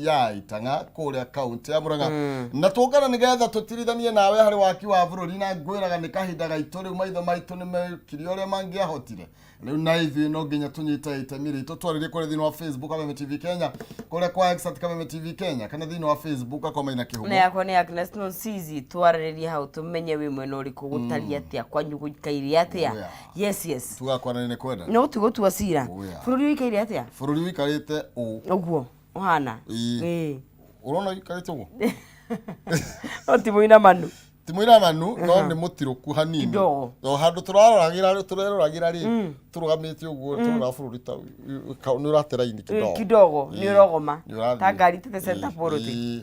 Ya Itang'a kũrĩa kaunti ya Murang'a. Na tuongana nĩgetha tũtirithanie nawe harĩ waki wa bũrũri, na ngwĩraga nĩ kahinda gaitũ rĩu. Maitho maitũ nĩ mekire ũrĩa mangĩahotire, rĩu na ithuĩ no nginya tũnyite itemi ritũ. Twarĩrie kũrĩa thĩinĩ wa Facebook Kameme TV Kenya, kũrĩa kwa X @KamemeTV Kenya, kana thĩinĩ wa Facebook akwa Maina Kĩhumo. Na yakwa nĩ Agnes Nonsizi. Twarĩrĩrie hau tũmenye wĩ mwena ũrĩkũ, gũtariĩ atĩa kwanyu, gũikaire atĩa. Yes. Tugakwana nĩ kwenda. No tũgũtua cira. Oh, yeah. Bũrũri ũikaire atĩa? Bũrũri ũikarĩte ũũ. Ũguo ũhana. Ĩĩ. Ũrona ũikarĩte ũguo. No ti mũinamanu. Ti mũinamanu, no nĩ mũtirũku hanini. Kidogo. No handũ tũraroragĩra, tũreroragĩra rĩ, tũrũgamĩte ũguo tũrora bũrũri ta nĩ ũrate raini kidogo. Kidogo nĩ ũrogoma. Nĩ ũrathiĩ. Ta ngari tete center port. Nĩ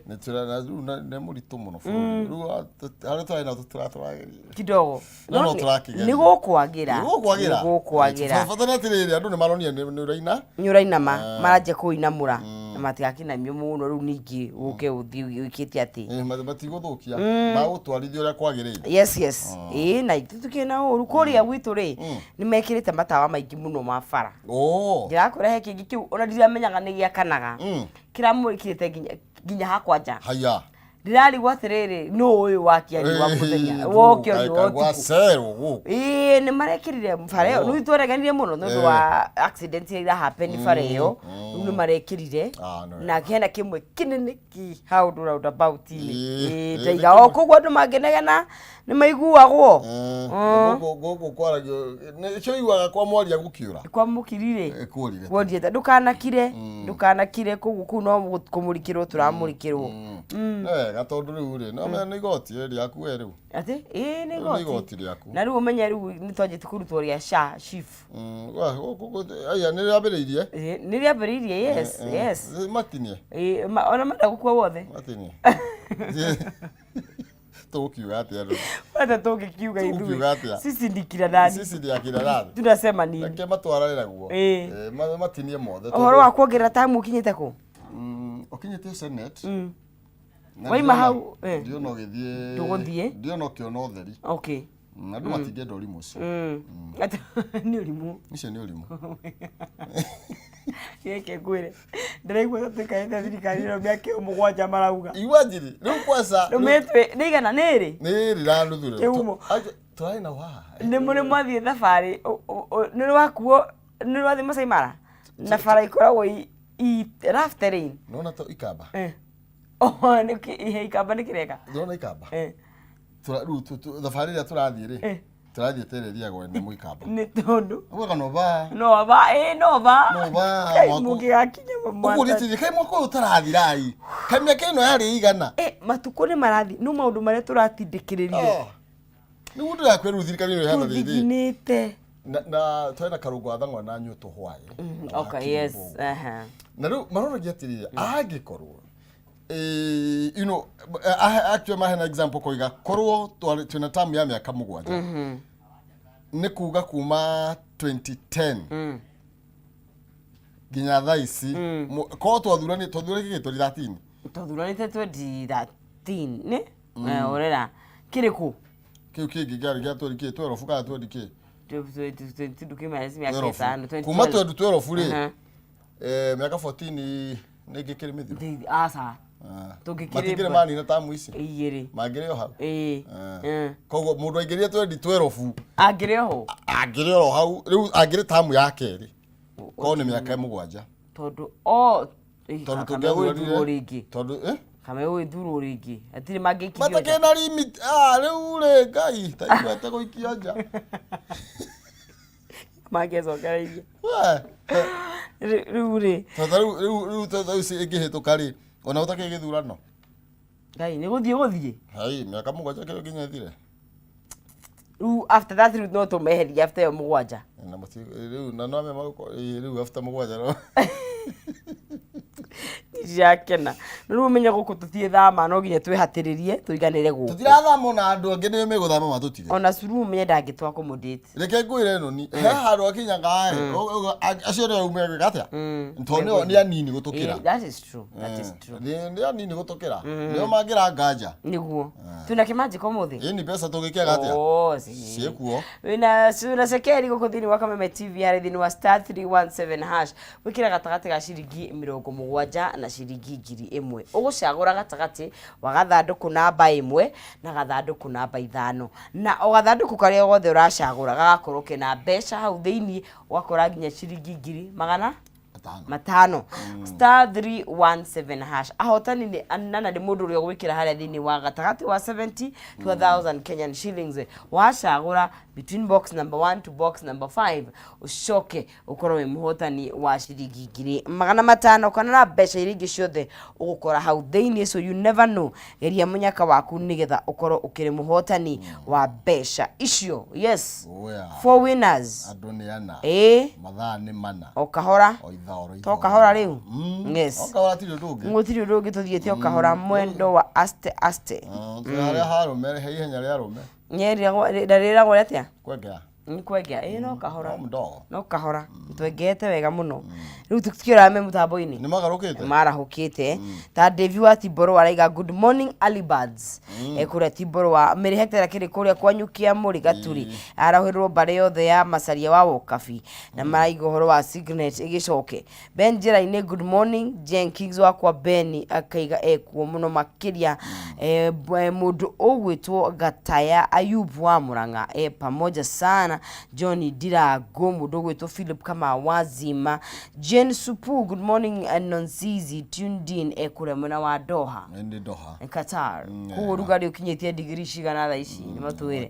na rĩu nĩ mũritũ mũno bũrũri rĩu harĩa tũrarĩ na tũratũragĩria. Kidogo. No tũrakĩgeria. Nĩ gũkwagĩra. Nĩ gũkwagĩra. Nĩ gũkwagĩra. Bata nĩ atĩrĩrĩ, andũ nĩ maronire nĩ ũraina. Nĩ ũrainama, maranjia kũinamũra na matigakinamio mũno rĩu ningĩ ũke ũthiĩ wĩkĩte atĩ. Matigũthũkia, magũtwarithia ũrĩa kwagĩrĩire. Yes, ĩĩ, na ithuĩ tũkĩrĩ na ũru kũrĩa gwitũ rĩ, nĩ mekĩrĩte matawa maingĩ mũno ma bara. Ndĩrakwĩra he kĩngĩ kĩu ona ndiramenyaga nĩ gĩakanaga, kĩramũrĩkĩte nginya hakwa nja. Haya. Ndĩrarigwo atĩrĩrĩ, nũ ũyũ wakia riũa mũthenya woke riũa ũtukũ? Gwacerwo gũkũ. Ĩĩ, nĩ marekĩrire bara ĩyo. Rĩu twereganire mũno nĩ ũndũ wa accident iria irahappen bara ĩyo. Rĩu nĩ marekĩrire. Ah, no. Na hena kĩmwe kĩnene kĩ hau roundabout-inĩ. Ĩĩ, Ĩĩ, ndaiga o koguo andũ mangĩnegena nĩ maiguagwo. Gũkũ kwaragio nĩcio iguaga kwa mwaria gũkĩũra. Kwa mũkiri rĩ. Kũrire. Wondiete ndũkanakire, ndũkanakire. Koguo kũu no kũmũrikĩrwo tũramũrikĩrwo. Nĩ wega, tondũ rĩu rĩ, no menya nĩ igoti rĩ rĩaku we rĩu. Atĩ ĩĩ, nĩ Rĩu nĩ igoti. Igoti rĩaku. Na rĩu ũmenye rĩu nĩ twanjĩtie kũrutwo rĩa SHA, SHIF. Aya nĩ rĩambĩrĩirie. Ĩĩ, nĩ rĩambĩrĩirie, yes. Matinie. Ĩĩ, ona menda gũkua wothe. Matinie. Tũgũkiuga atĩa rĩu? Hata tũngĩkiuga Tũgũkiuga ithuĩ atĩa? sisi ni kina nani? Sisi ni akina nani? Tunasema nini? Reke matwarane naguo. Matinie mothe. Ũhoro wa kuongerera tamu ũkinyĩte kũ? Ũkinyĩte Senate. Na Waima ndĩrona- hau, eh. Ndĩrona ũgĩthiĩ. Ndũgũthiĩ? Ndĩrona ũkĩona ũtheri. Andũ matingĩenda ũrimũ ũcio. Nĩ ũrimũ. Ũcio nĩ ũrimũ. Reke ngwĩre, ndĩraigua ta tũikarĩte thirikari ĩno mĩaka ĩyo 7 marauga. Imagine rĩu kwanza. Rũmĩtwe nĩ igana nĩ ĩrĩ. Nĩ ĩrĩ na nuthu rĩu. Kĩhumo. Tũrarĩ na haha. Nĩ mũrĩ mwathiĩ thabarĩ, nĩ rwakuo, nĩ rwathiĩ Masai Mara na bara ikoragwo i rough terrain. Nona to ikamba. Oh, nĩ ihe ikamba nĩ kĩreka. Nona ikamba. Rĩu thabarĩ ĩrĩa tũrathiĩ rĩ, tũrathiĩ ĩrĩa ĩthiagwo nĩ mũikamba. Nĩ tondũ Ugaga no ba. No ba, ĩ, no ba. No ba, Kai mũngĩgakinya ũguo nĩ kaĩ mwaka ũyũ ũtarathira-ĩ, kaĩ mĩaka ĩno yarĩ igana. Matukũ nĩ marathiĩ, no maũndũ marĩa tũratindĩkĩrĩrio. Oh. Nĩguo ndĩrakwĩra rĩu thirikari ĩno ĩhana rĩrĩ. Tũthiginĩte. Na twena karũngo wa thang'wa na nyũtũ hwaĩ. Na wakiri Mbũgũ. Na rĩu maroragia atĩrĩrĩ, angĩkorwo actually mahena example koiga korwo twĩna term ya mĩaka 7, nĩ kuga kuma 2010 nginya thaa ici, korwo twathurani twathurani 2013. Twathuranĩte 2013 nĩ ũrera kĩrĩkũ? Kĩu kĩngĩ kĩarĩ kĩa 20 kĩ 12 kana 20 kĩ. Ndũkĩmenya mĩaka 5. Kuma 2012 rĩ, mĩaka 14 nĩ ngĩkĩrĩ mĩthiru. Aca. Ah. Tũngĩkĩrĩ Matingĩrĩ manina tamu ici. 2. Mangĩrĩ o hau. Ĩĩ. Ah. Koguo mũndũ aingĩrire 2012 Angĩrĩ oho. Angĩrĩ oro hau rĩu, angĩrĩ tamu ya kerĩ, korwo nĩ mĩaka 7. Tondũ o Tondũ kamegũgĩthurwo tũngĩathuranire rĩngĩ. Tondũ Kamegũgĩthurwo rĩngĩ hatirĩ mangĩikirio nja. Matakĩ na limit. Ah, rĩu rĩ, Ngai ta igwete gũikio nja. Mangĩcokereirie. We, Rĩu rĩ. Tondũ rĩu tondũ ici ĩngĩhĩtũka rĩ, ona ũtakĩrĩ gĩthurano. Ngai, nĩ gũthiĩ gũthiĩ. Hai mĩaka 7 kĩrĩ nginya ĩthire. Rĩu after that, rĩu no tũmeherie after ĩyo 7. Na mũti rĩu na no ame rĩu after 7 no. Ndirakena rĩu. Ũmenye gũkũ tũtiĩ thama, no nginya twĩhatĩrĩrie tũiganĩre gũkũ. Tũtirathama, ona andũ angĩ nĩo megũthama matũtige. Ona curu ũmenye ndangĩtũ accommodate. Reke ngwĩre ĩno ni he handũ akinyaga ĩ, acio nĩo megwĩka atĩa, tondũ nĩo nĩ anini gũtũkĩra. That is true, that is true. Nĩ anini gũtũkĩra, nĩo mangĩranga nja. Nĩguo twĩna kĩmanjĩko ũmũthĩ. Ĩni mbeca tũgĩkĩaga atĩa? Oh, Ciĩkuo. Wĩna cekeri gũkũ thĩinĩ wa Kameme TV, harĩ thĩinĩ wa *317#, wĩkĩra gatagatĩ ga ciringi 70 na na ciringi 1000. Ũgũcagũra gatagatĩ wa gathandũkũ namba 1 na gathandũkũ namba 5, na o gathandũkũ karĩa gothe ũracagũra gagakorwo kena mbeca hau thĩinĩ, ũgakora nginya ciringi 500,000. *317 hash. Ahotani nĩ anana, nĩ mũndũ ũrĩa ũgwĩkĩra harĩa thĩinĩ wa gatagatĩ wa 70 to 1000 Kenyan shillings. Wacagũra between box number 1 to box number 5, ũcoke ũkorwo wĩ mũhotani wa ciringi 500,000 kana na mbeca iria ingĩ ciothe ũgũkora hau thĩinĩ. So you never know, geria mũnyaka waku nĩgetha ũkorwo ũkĩrĩ mũhotani wa mbeca icio. Yes. Oya. Four winners. Andũ nĩ ana. Ĩĩ. Mathaa nĩ 4. O kahora. O ithaa oro To ithaa. kahora rĩu. Yes. O kahora, tirĩ ũndũ ũngĩ. Gũtirĩ ũndũ ũngĩ, tũthiĩte o kahora, mwendo wa aste aste. Harĩa harũme he ihenya rĩa arũme. Rĩragwo atĩa? Kwengea. Nĩ kwengea, ĩĩ, no kahora. No mdogo. No kahora twengete wega mũno. Rĩu tũtikĩũraga me mũtambo-inĩ. Nĩ magarũkĩte. Marahũkĩte ta Devi wa Timboro araiga good morning early birds. Kũrĩa Timboro wa Mĩrĩ Hector akĩrĩ kũrĩa kwanyu Kĩamũrĩ Gaturi, arahũrĩrwo mbarĩ yothe ya Macaria wa Wokabi na maraiga ũhoro wa Signet ĩgĩcoke. Ben njĩra-inĩ, good morning Jenkins wakwa. Ben akaiga ekuo mũno makĩria. Mũndũ ũgwĩtwo Gataya Ayubu wa Murang'a pamoja sana. John Ndirango, mũndũ ũgwĩtwo Philip kama wazima. Jane Supu, good morning, Nonzizi tuned in kũrĩa mwena wa Doha. Nĩ Doha. Qatar. Koguo rugarĩ ũkinyĩtie digiri cigana thaa ici? Nĩ matwĩre.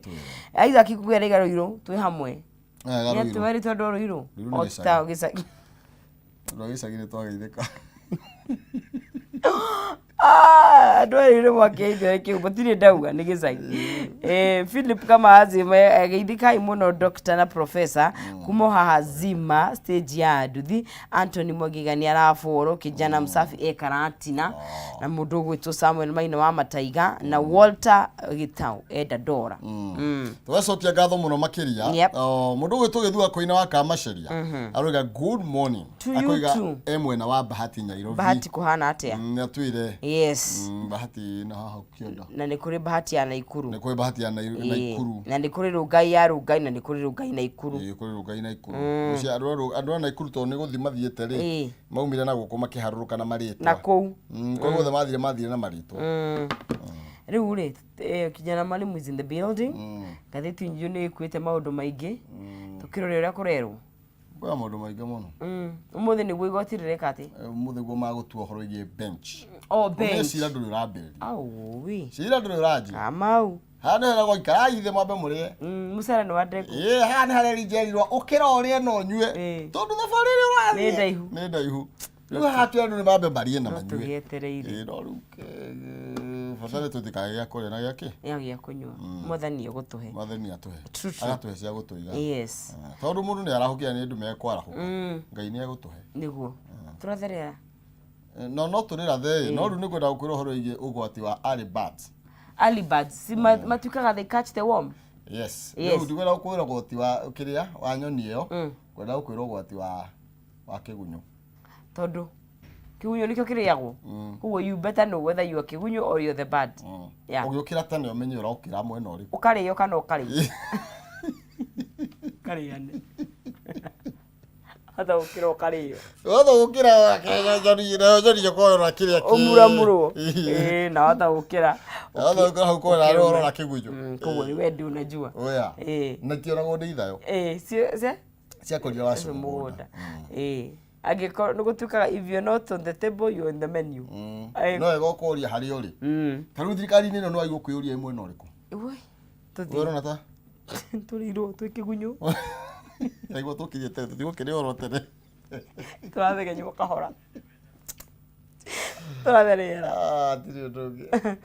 Isaac Kuya raiga Rũirũ twĩ hamwe. Garũirũ. Nĩ atĩ andũ a Rũirũ. Rũirũ nĩ O gĩcagi. ta gĩcagi. Andũ a gĩcagi nĩ twageithĩka. Ah, andũ a Rũirũ mwakĩaithio kĩu mũtirĩ ndauga nĩ gĩcagi. Philip kama azima geithĩkai mũno doctor na professor kuma o haha zima stage ya nduthi. Anthony Mwangiga nĩ araboro kijana msafi e Karatina, na mũndũ ũgwĩtwo Samuel Maina wa Mataiga na Walter Gitau e Dandora. Tũgacokia ngatho mũno makĩria. Yep. Oh, mũndũ ũgwĩtwo Gĩthua Koina wa Kamaceria aroiga good morning. To you Akoiga too. e mwena wa Bahati Nairobi. Bahati kuhana atĩa? Nĩ atwĩre. Yes. Bahati na haha kĩondo. Na nĩ kũrĩ Bahati ya Naikuru. Nĩ kũrĩ Bahati ya Naikuru. Na nĩ kũrĩ Rũngai ya Rũngai na nĩ kũrĩ Rũngai Naikuru. Ĩĩ, kũrĩ Rũngai Naikuru. Ũcio andũ a Naikuru tondũ nĩ gũthiĩ mathiĩte rĩ, maumire na gũkũ makĩharũrũka na marĩtwa. Na kũu. Kũrĩa guothe mathire na marĩtwa. Rĩu rĩ, kijana mwalimu is in the building. Ngathĩti njũ nĩ ĩkuĩte maũndũ maingĩ, tũkĩrore ũrĩa kũrerwo. Kwĩna maũndũ maingĩ mũno. Ũmũthĩ nĩguo igoti rĩreka atĩ? Ũmũthĩ guo magũtua ũhoro wĩgiĩ bench. O Ũmũthĩ bench. cira ndũrĩ ũrambĩrĩria. Aui. Cira ndũrĩ ũranjia. Kamau. Haha nĩ harĩa gwaikara ithe mwambe mũrĩe. Mũcara nĩ wa ndengũ. Ĩĩ, haha nĩ harĩa rinjerirwo ũkĩra ũrĩe na ũnyue. Tondũ thabarĩ ĩrĩa ũrathiĩ Nĩ ndaihu. Nĩ ndaihu. Rĩu haha twĩ andũ nĩ mambe marĩe na No manyue. tũgĩetereire. Ĩĩ, no rĩu bata nĩ tũtikage gĩa kũrĩa na gĩa kĩ. Ya gĩa kũnyua. Mwathani egũtũhe. Mwathani atũhe. True, true. Agatũhe cia gũtũiga. Yes. Tondũ mũndũ nĩ arahũkĩra nĩ andũ mekwarahũka. Ngai nĩ egũtũhe. Nĩguo tũratherera. No tũrĩrathe, no rĩu nĩ ngwenda gũkwĩra ũhoro wĩgiĩ ũgwati wa early birds. Early birds si matuĩkaga they catch the worm. Yes. Yes. Rĩu ndikwenda gũkwĩra ũgwati wa kĩrĩa wa nyoni ĩyo, ngwenda gũkwĩra ũgwati wa kĩgunyũ. Tondũ kĩgunyũ nĩkĩo kĩrĩagwo, koguo you better know whether you are kĩgunyũ or you're the bird. Yeah. Ũgĩũkĩra tene ũmenye ũrokĩra mwena ũrĩkũ. Ũkarĩo kana ũkarĩo ũkarĩane hata gũkĩra ũkarĩo. Wothe gũkĩra nyoni nayo nyoni ĩkorora kĩrĩa Ũmuramurwo. Ĩĩ, na wahota gũkĩra. Wothe gũkĩra hau kũrora ũrora kĩgunyũ. Koguo ni we ndi unajua. Oya. Ĩĩ. Na tionagwo nĩ ithayo. Ĩĩ, cio ciakorire wacio cio mũgũnda. Mũgũnda. Ĩĩ, angĩkorwo nĩ gũtuĩkaga if you're not on the table, you're on the menu. No wega ũkoria harĩa ũrĩ. Ta rĩu thirikari-inĩ ĩno nĩ wagĩrĩirwo kwĩyũria ĩ mwena ũrĩkũ. Woi, We tũthiĩ. ũrona ta Tũrĩirwo twĩ kĩgunyũ. Naiguo tũkirie tene, tũtigũkĩrĩ oro tene. Tũrathegenywo kahora, tũratherera. Ah, tirĩ ũndũ ũngĩ.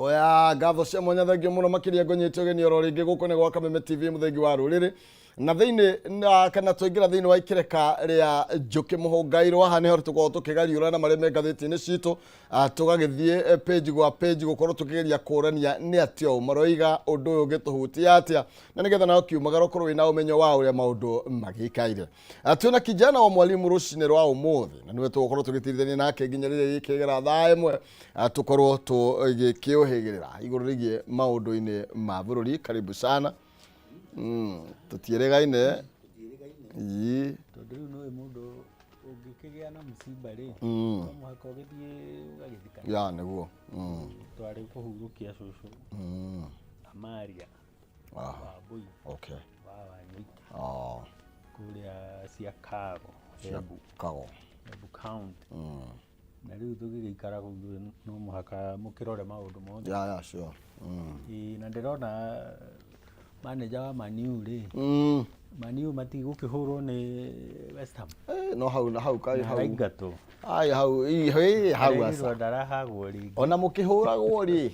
Oya, ngatho cia mwanya, thengio mũno makĩria. Ngũnyite ũgeni oro rĩngĩ gũkũ nĩ gwa Kameme TV, mũthengi wa rũrĩrĩ, na thĩinĩ na kana twaingĩra thĩinĩ wa ikĩreka rĩa Njũkĩ Mũhũngairwo. Haha nĩho tũkoragwo tũkĩgariũra na marĩa me ngathĩti-inĩ citũ, tũgagĩthiĩ page gwa page gũkorwo tũkĩgeria kũrania nĩ atĩa ũũ maroiga, ũndũ ũyũ ũngĩtũhutia atĩa, na nĩgetha nawe ũkiumagara ũkorwo wĩna ũmenyo wa ũrĩa maũndũ magĩikaire. Twĩna kijana wa mwalimu rũcinĩ rwa ũmũthĩ, na nĩwe tũgũkorwo tũgĩtirithania nake nginya rĩrĩa gĩkĩgera thaa 1, tũkorwo tũgĩkĩũhĩgĩrĩra igũrũ rĩgiĩ maũndũ-inĩ ma bũrũri. Karibu sana. Tũtiĩrĩgaine. Ii. Tondũ rĩu nĩũĩ mũndũ ũngĩkĩgĩa na mũcimba rĩ, no mũhaka ũgĩthiĩ ũgagĩthikana. Ya, nĩguo. Twarĩ kũhurũkia cũcũ Amaria Wambui wa Wanyoike kũrĩa Ciakago, Embu. Kago. Embu County. Na rĩu tũgĩgĩikara kũu no mũhaka mũkĩrore maũndũ mothe. Yeah, sure. Ĩĩ, na ndĩrona manager wa Man U rĩ, Man U matigũkĩhũrwo nĩ West Ham. Eh, no hau na hau kai hau. Araingatwo. Ai hau, ii, hei, hau. Arerirwo aca. ndarahagwo rĩngĩ. Ona mũkĩhũragwo rĩ,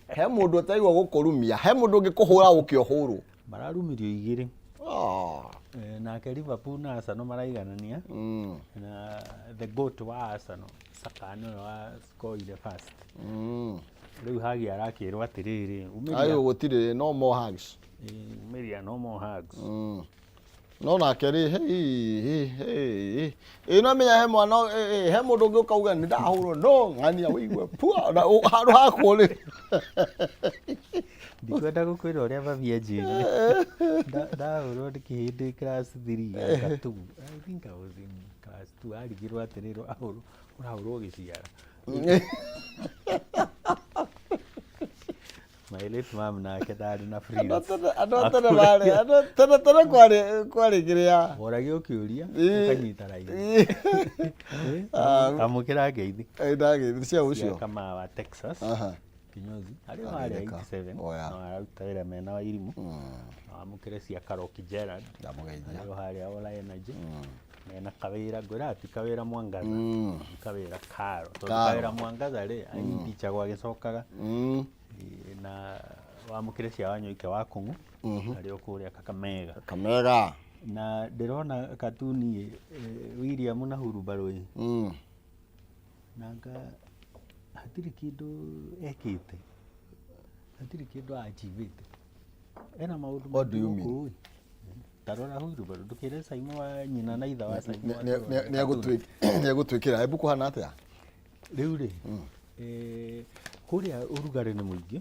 he mũndũ ũtaigua gũkũrumia, he mũndũ ũngĩkũhũra ũkĩohũrwo. Mararumirio igĩrĩ. Eh, nake Liverpool na Arsenal maraiganania na the goat wa Arsenal, Saka, nĩwe wa scoreire first. Rĩu Hagi arakĩrwo atĩrĩrĩ, umĩria. Ayo gũtirĩ no more hugs. Eh, umĩria, no more hugs. No nake rĩ, hei, hei, hei, ĩ no menya he mwana, he mũndũ ũngĩ ũkauga nĩ ndahũrwo, no ng'ania wĩigue pua na handũ hakwo rĩ. Ndikwenda gũkwĩra ũrĩa babi anjĩrire. Ndahũrwo ndĩ kĩhĩndĩ class 3 anga 2. I think I was in class 2. Arigirwo atĩrĩrĩ, ahũrwo ũrahũrwo ũgĩciara. My late mom nake ndarĩ na frills. Andũ a tene marĩ, andũ a tene tene kwarĩ kĩrĩa. Woragia ũkĩũria ũkanyita raini. Amũkĩra ngeithi. Ndageithi cia cia ũcio. Kamaa wa Texas. Kinyozi arĩa harĩa Ageithĩka. 87. Oya. No araruta wĩra mena wa irimũ. Na wamũkĩre cia Karoki Gerard Ndamũgeithia. arĩ o harĩa Ola Energy mena kawĩra. Ngwĩra ti kawĩra Mwangaza, nĩ kawĩra karo, tondũ Karo. kawĩra Mwangaza rĩ, aimpichagwo agĩcokaga. Ĩ, na wamũkĩre cia Wanyoike wa Kũng'u arĩ o kũrĩa Kakamega. Kamega. Na ndĩrona katuni William na Hurubarũ nanga hatirĩ kĩndũ ekĩte, hatirĩ kĩndũ achievĩte, ena maũndũ What do you maingĩ mean? gũkũ ĩ. Ta rora Hurubarũ, ndũkĩre Saimo wa nyina na itha wa Saimo wa cartoon. Nĩ egũtwĩkĩra hebu kũhana atĩa? Rĩu rĩ, kũrĩa ũrugarĩ nĩ mũingĩ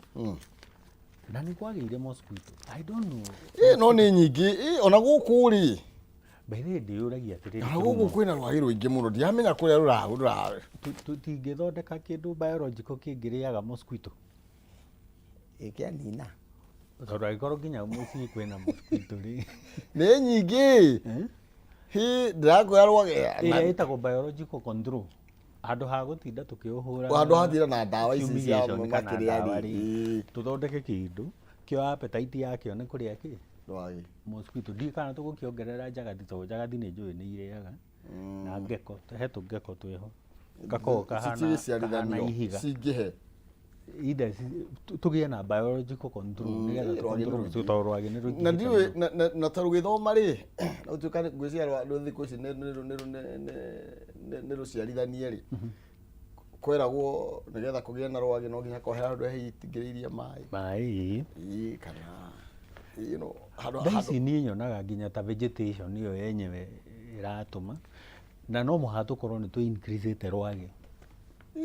na nĩ kwagĩire mosquito, I don't know. Ĩ, no nĩ nyingĩ. Ĩ, ona gũkũ rĩ. By the way, ndĩyũragia atĩrĩrĩ, Ona gũkũ kwĩna rwagĩ rũingĩ mũno, ndiramenya kũrĩa rũra tũtingĩthondeka kĩndũ biological kĩngĩrĩaga mosquito? Ĩkĩanina. Tondũ angĩkorwo nginya mũciĩ kwĩna mosquito rĩ. Nĩ nyingĩ hi, ndĩrakwĩra rwagĩ. Ĩrĩa ĩtagwo biological control, handũ ha gũtinda tũkĩũhũra Handũ hatinda na ndawa ici cia fumigation kana makĩria ndawa rĩ. rĩ, tũthondeke kĩndũ kĩo appetite yakĩo nĩ kũrĩa kĩ Rwagĩ. Mosquito. Ndiũĩ kana tũgũkĩongerera njagathi, tondũ njagathi nĩ njũĩ nĩ irĩaga, na ngeko, he tũngeko twĩho gakoragwo kahana kahana Citigĩciarithanio ihiga. cingĩhe. Ida tũgĩe na biological control nĩgetha Rwagĩ nĩ tũcontrol rũingĩ. tondũ rwagĩ nĩ Na rũingĩhĩte ndiũĩ mũno. na ta rũgĩthoma rĩ, na gũtuĩka ngwĩciria thikũ ici nĩ rũciarithanie rĩ, kweragwo nĩgetha kũgĩe na rwagĩ no nginya kohe handũ heingĩrĩirie maĩ. Maĩ. Ĩĩ, kana handũ Thaa ici niĩ nyonaga nginya ta vegetation ĩyo yenyewe ĩratũma, na no mũhaka tũkorwo nĩ tũ increase rwagĩ,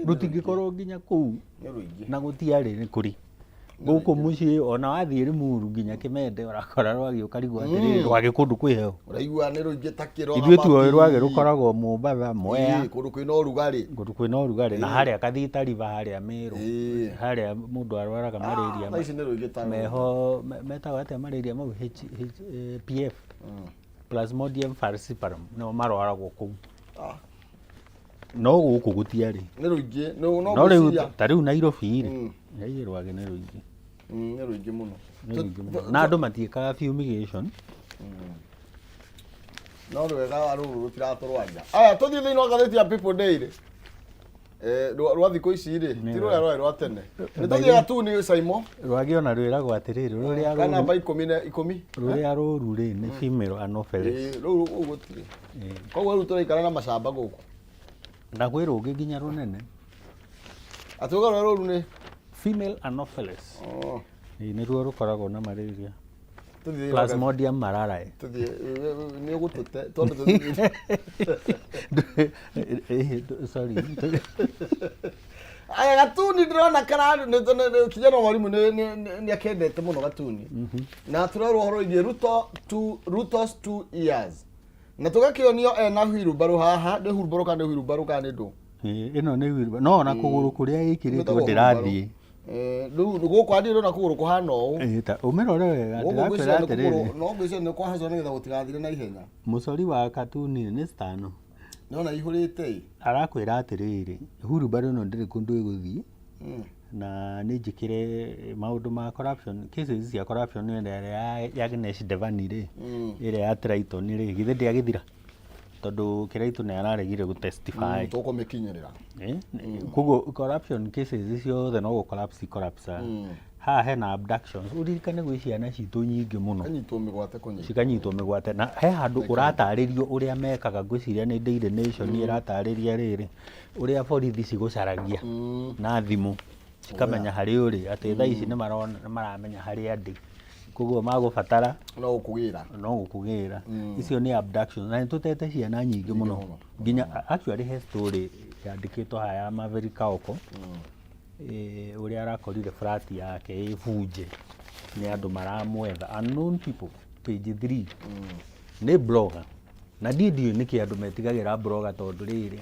rũtingĩkorwo nginya kũu. Nĩ rũingĩ. Na gũtiarĩ, nĩ kũrĩ gũkũ mũciĩ, ona wathiĩ Limuru nginya Kĩmende ũrakora rwagĩ, ũkarigwo atĩrĩrĩ, rwagĩ kũndũ kwĩ heho? Ũraigua nĩ rũingĩ ta kĩro. Ithuĩ tuoĩ rwagĩ rũkoragwo Mombatha, Mwea. Ĩĩ, kũndũ kwĩna ũrugarĩ. Kũndũ kwĩna ũrugarĩ, na harĩa Kathita River, harĩa Meru. Harĩa mũndũ arwaraga malaria. Thaa ici nĩ rũingĩ ta meho metagwo atĩa malaria mau, H, PF, Plasmodium falciparum, nĩo marwaragwo kũu. No gũkũ gũtiarĩ. Nĩ rũingĩ no no rĩu ngwĩciria ta rĩu Nairobi rĩ, ĩ, rwagĩ nĩ rũingĩ. Nĩ rũingĩ mũno. Nĩ rũingĩ mũno na andũ matiĩkaga fumigation. No rwega rũrũ rũtiratũrwaria. Aya, tũthiĩ thĩinĩ wa ngathĩti ya People Daily. Rwa thikũ ici rĩ, ti rũrĩa rwarĩ rwa tene. Nĩ tũthiĩ gatuni Saimo. Rwagĩ ona rwĩragwo atĩrĩrĩ, rũrĩa Kana namba ikũmi na ikũmi. Rũrĩa rũru rĩ nĩ female anopheles. Rũu rũu gũtirĩ. Koguo rĩu tũraikara na macamba gũkũ. Na kwĩ rũngĩ nginya rũnene. Atĩ uga rũrĩa rũru nĩ Female anopheles. Oh. Ĩĩ, nĩruo rũkoragwo na malaria. Tũthiĩ. Plasmodium malariae. Tũthiĩ, nĩ ũgũtũte tondũ tũthiĩ. Sorry. Aya, gatuni ndĩrona kara kijana wa mwalimu nĩ akendete mũno gatuni. Na tũrerwo ũhoro wĩgiĩ Ruto two, Ruto's 2 years. Na tũgakĩonio ena wheelbarrow haha, nĩ wheelbarrow kana nĩ wheelbarrow kana nĩ ndũ? Ĩĩ, ĩno nĩ wheelbarrow. No ona kũgũrũ kũrĩa ĩkĩrĩtwo Gwĩtagwo ndĩrathiĩ. Rĩu gũkũ andĩ ndĩrona kũgũrũ kũhana ũũ. Ĩĩ, ta ũmĩrore wega. Gũkũ ndĩrakwĩra ngwĩciria nĩ atĩrĩrĩ. kũgũrũ, no ngwĩciria nĩ kwahacwo nĩgetha gũtigathire na ihenya. Mũcori wa katuni nĩ Stano. Nĩona ihũrĩte ĩ. Arakwĩra atĩrĩrĩ, wheelbarrow ĩno ndĩrĩ kũndũ ĩgũthiĩ na nĩ njĩkĩre maũndũ ma corruption, cases cia corruption ĩrĩa ya Agnes Devani rĩ, ĩrĩa ya Triton rĩ, githĩ ndĩagĩthira? Tondũ Kiraitu nĩ araregire gũtestify. Tũkũmĩkinyĩrĩra. Koguo corruption cases ciothe no gũ collapse collapse. Haha hena abductions, ũririkane gwĩ ciana citũ nyingĩ mũno Kanyitwo mĩgwate kũnyitwo. Cikanyitwo mĩgwate, na he handũ ũratarĩrio ũrĩa mekaga. Ngwĩciria nĩ Daily Nation ĩratarĩria rĩrĩ, ũrĩa borithi cigũcaragia na thimũ cikamenya harĩa ũrĩ, atĩ thaa ici nĩ maramenya harĩa ndĩ, koguo magũbatara No gũkũgĩra. No gũkũgĩra. Icio nĩ abduction na nĩ tũtete ciana nyingĩ mũno. Mũno. Nginya actually he story yandĩkĩtwo haha ya Maverick Kaoko, ũrĩa arakorire flat yake ĩbunje nĩ andũ maramwetha, unknown people, page 3. Nĩ blogger na ndiĩ ndiũĩ nĩkĩ andũ metigagĩra blogger, tondũ rĩrĩ,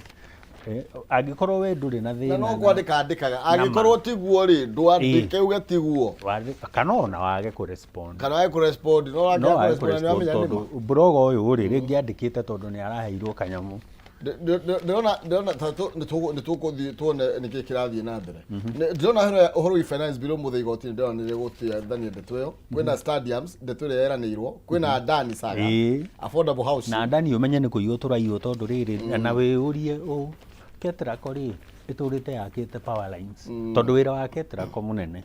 angĩkorwo we ndũrĩ na Na thĩna no kwandĩka andĩkaga. Angĩkorwo tiguo rĩ, ndwandĩke uge tiguo. Kana ona wage kũrespond. Kana wage kũrespond, no No wage wage kũrespond nĩ kũrespond wamenya nĩma. tondũ blogger ũyũ rĩ, rĩngĩ andĩkĩte tondũ nĩ araheirwo kanyamũ. Ndĩrona ta nĩ tũkũthiĩ tuone nĩkĩ kĩrathiĩ na mbere. Ndĩrona ũhoro wĩ finance bill ũmũthĩ igoti-inĩ, ndĩrona nĩ rĩgũtuithania ndeto ĩyo. Kwĩna stadiums, ndeto ĩrĩa yeranĩirwo, kwĩna Adani saga, affordable housing. Na ndani ũmenye nĩ kũiywo tũraiywo, tondũ rĩrĩ, na wĩyũrie ũ Ketraco rĩ ĩtũrĩte yakĩte power lines, tondũ wĩra wa Ketraco mũnene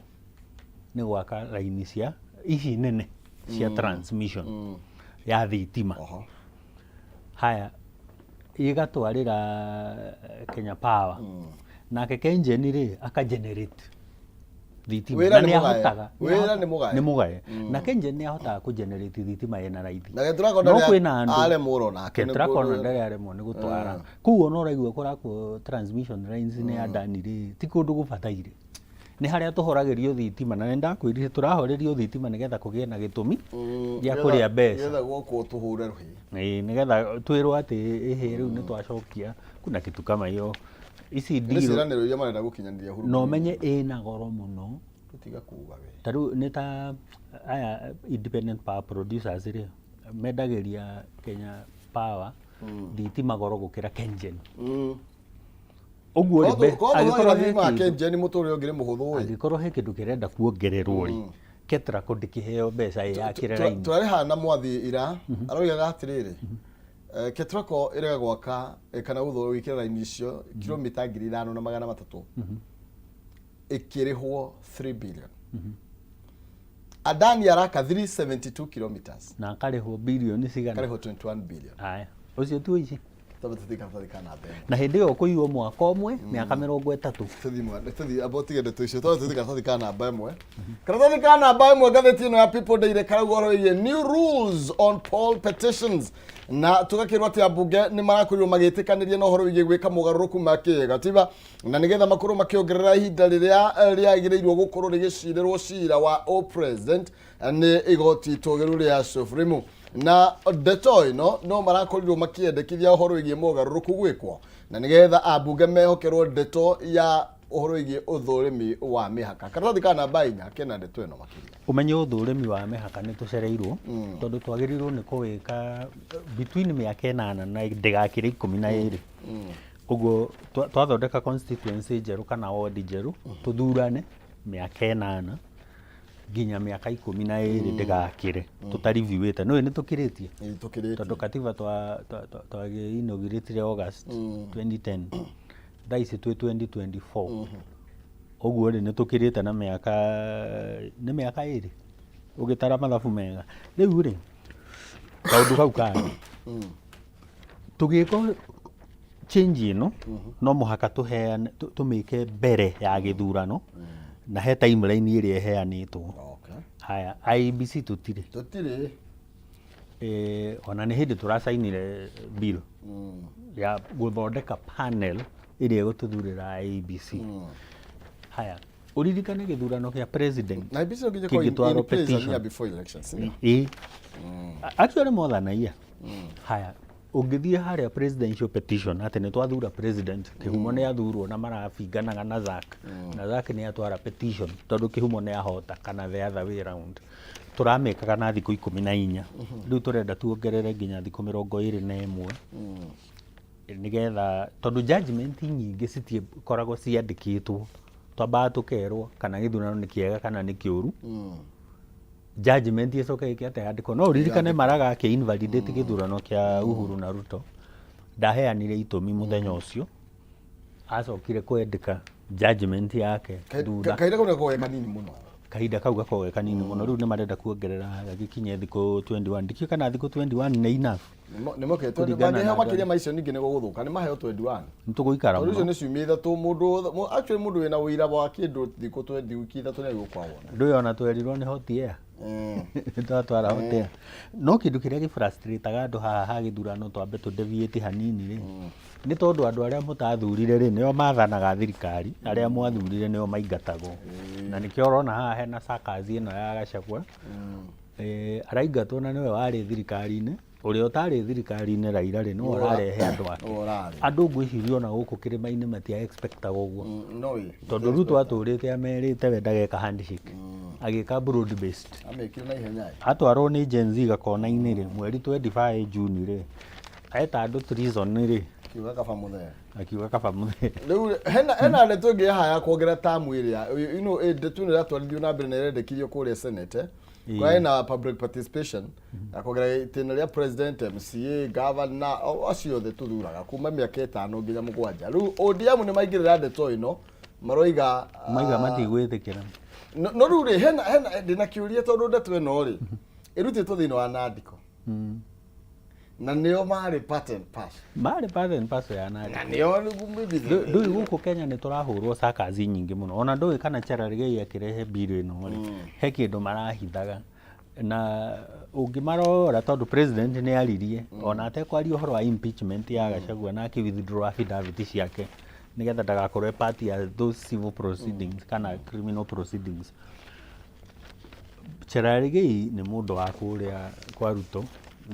nĩ gwaka raini cia ici nene cia transmission ya thitima. Haya, ĩgatwarĩra Kenya Power, nake Kengen rĩ aka generate thitima. Wĩra Na nĩ nĩ mũgae. ahotaga Wĩra nĩ mũgae. Nĩ mũgae, na Kengen nĩ ahotaga kũ generate thitima ĩna raithi. Na Ketraco No ndarĩ kwĩna andũ aremwo onake nĩ Ketraco ona ndarĩ aremwo nĩ gũtwara kũu. Ona ũraigua kũrakwo transmission lines nĩ Adani rĩ, ti kũndũ gũbataire, nĩ harĩa tũhoragĩrio thitima, na nĩ ndakwĩrire tũrahorerio thitima nĩgetha kũgĩe na gĩtũmi gĩa kũrĩa mbeca. Nĩgetha gwokwo tũhũre rũhĩ. Ĩĩ, nĩgetha twĩrwo atĩ ĩhĩ, rĩu nĩ twacokia kuna kitu kama hiyo ici Nĩ ndirũ. ciĩranĩro iria marenda gũkinyanĩria huru. Na ũmenye ĩna goro mũno. Tũtiga kuga we. Ta rĩu nĩ ta aya independent power producers rĩ, mendagĩria Kenya Power thitima goro gũkĩra Kengen. Ũguo rĩ, Korwo angĩkorwo tũhũthagĩra he thitima ya kĩndũ- Kengen mũtũrĩre ũngĩrĩ mũhũthũ ĩ. Angĩkorwo he kĩndũ kĩrenda kuongererwo rĩ, Ketraco ndĩkĩheo mbeca ĩyakĩre raini. Tũrarĩ haha na mwathi ira, aroigaga atĩrĩrĩ, Ketraco ĩrega gwaka kana gwĩkĩra raini icio kilomita 5300 ĩkĩrĩhwo 3 billion. Adani araka 372 kilometers. Na akarĩhwo birioni cigana? Karĩhwo 21 billion. Aya, ũcio tu ici. Twambe tũthiĩ karatathi ka namba ĩmwe. Na hĩndĩ ĩyo kũiywo mwaka ũmwe mĩaka 30. Tũthiĩ tũthiĩ, amba ũtige ndeto icio, twambe tũthiĩ karatathi ka namba ĩmwe. Karatathi ka namba ĩmwe, ngathĩti ĩno ya People Daily karauga ũhoro wĩgiĩ new rules on poll petitions, na tũgakĩrwo atĩ ambunge nĩ marakorirwo magĩtĩkanĩria na ũhoro wĩgiĩ gwĩka mogarũrũku ma kĩgatiba na nĩgetha makorwo makĩongerera ihinda rĩrĩa rĩagĩrĩirwo gũkorwo rĩgĩcirĩrwo cira wa o president nĩ igoti itũgĩru rĩa Supreme. Na ndeto ĩno no marakorirwo makĩendekithia ũhoro wĩgiĩ mogarũrũku gwĩkwo na nĩgetha ambunge mehokerwo ndeto ya ũhoro wĩgiĩ ũthũrimi wa mĩhaka. Karatathi ka namba 4 kena ndeto ĩno makĩria. Ũmenye ũthũrimi wa mĩhaka nĩ tũcereirwo, tondũ twagĩrĩirwo nĩ kũwĩka between mĩaka 8 na ndĩgakĩre 12. Ũguo twathondeka constituency njerũ kana ward njerũ, tũthurane mĩaka 8 nginya mĩaka 12 ndĩgakĩre tũtariviwĩte. Nĩũĩ nĩ tũkĩrĩtie. Ĩ, tũkĩrĩtie. Tondũ katiba twagĩ inaugurate August 2010. Thaa ici twĩ 2024. Ũguo rĩ, nĩ tũkĩrĩte na mĩaka, nĩ mĩaka ĩrĩ ũgĩtara mathabu mega. Rĩu rĩ, kaũndũ kau kangĩ, tũgĩka change ĩno, no mũhaka tũheane, tũmĩke mbere ya gĩthurano, na he timeline ĩrĩa ĩheanĩtwo. Haya, IEBC tũtirĩ. Tũtirĩ. Ona nĩ hĩndĩ tũracainire bill ya gũthondeka panel ĩrĩa ĩgũtũthurĩra IEBC. Haya, ũririkane gĩthurano kĩa president Na IEBC no nginya ĩkorwo in kĩngĩtwarwo place a petition. year before elections, ndio? Ĩĩ. Actually more than a year. Haya, ũngĩthiĩ harĩa presidential petition atĩ nĩ twathura president, Kĩhumo nĩ athurwo na marabinganaga na Zack, na Zack nĩ atwara petition tondũ Kĩhumo nĩ ahota kana the other way round. Tũramĩkaga na thikũ 14. Rĩu tũrenda tuongerere nginya thikũ 21. Nĩgetha, tondũ judgment nyingĩ citikoragwo ciandĩkĩtwo. Twambaga tũkerwo kana gĩthurano nĩ kĩega kana nĩ kĩũru. Judgment ĩcoke ĩke atĩa yandĩkwo. No ũririkane Maraga akĩ invalidate gĩthurano kĩa Uhuru na Ruto. Ndaheanire itũmi mũthenya ũcio. Acokire kwandĩka judgment yake thutha. Kahinda kau nĩgakoragwo ge kanini mũno. Kahinda kau gakoragwo ge kanini mũno. Rĩu nĩ marenda kuongerera gagĩkinye thikũ 21. Ndikĩũĩ kana thikũ 21 nĩ enough. Nĩ mokĩte. Kũringana na Mangĩheo andũ makĩria ma icio ningĩ nĩ gũgũthũka. Nĩ maheo 21. Nĩ tũgũikara Tondũ icio mũno. nĩ ciumia ithatũ, mũndũ, actually mũndũ wĩna ũira wa kĩndũ thikũ 20, wiki ithatũ nĩ agĩũka wona. Ndũĩ ona twerirwo nĩ hot air. Twatwara hot air. No kĩndũ kĩrĩa gĩ-frustrate-aga andũ haha ha gĩthurano twambe tũ deviate hanini rĩ, nĩ tondũ andũ arĩa mũtathurire rĩ, nĩo mathanaga thirikari, arĩa mwathurire nĩo maingatagwo. Na nĩkĩo ũrona haha hena sackers ĩno ya Gachagua. Araingatwo na nĩwe warĩ thirikari-inĩ. Ũrĩa ũtarĩ thirikari-inĩ Raila rĩ, nĩwe ũrarehe andũ ake. Nĩwe ũrarĩ. Andũ ngwĩciria ona gũkũ kĩrĩma-inĩ matia expectaga ũguo. No ĩ. Tondũ Ruto atũrĩte amerite we ndageka handshake. Agĩka broad based. Amĩkire na ihenya ĩ. Atwarwo nĩ Gen Z gakona-inĩ rĩ, mweri 25 June rĩ, eta andũ treason rĩ. Akiuga kaba mũthee. Akiuga kaba mũthee. Rĩu hena ndeto ĩngĩ haha ya kuongerera term ĩrĩa, you know, ndeto ĩno ĩratwarithio na mbere na ĩrendekithio kũrĩa Senate, eh? Kwa ena public participation ya kuongerera itĩna rĩa president, MCA, governor, acio othe tũthuraga kuma mĩaka 5 nginya 7. Rĩu ODM nĩ maingĩrĩra ndeto ĩno, maroiga, Maiga matigwĩtĩkĩra. No rĩu rĩ, hena ndĩna kĩũria tondũ ndeto ĩno rĩ, ĩrutĩtwo thĩinĩ wa Nandiko. Na nĩo marĩ part and parcel. Marĩ part and parcel ya Nandiko. Na nĩo rĩu maybe the- Ndũĩ gũkũ Kenya nĩ tũrahũrwo sackers nyingĩ mũno. Ona ndũĩ kana Cherargei akĩrehe bill ĩno rĩ, he kĩndũ marahithaga. Na ũngĩmarora tondũ president nĩ aririe, ona atekwaria ũhoro wa impeachment ya Gachagua na akĩ withdraw affidavit ciake nĩgetha ndagakorwo e part ya those civil proceedings kana criminal proceedings. Cherargei nĩ mũndũ wa kũrĩa kwa Ruto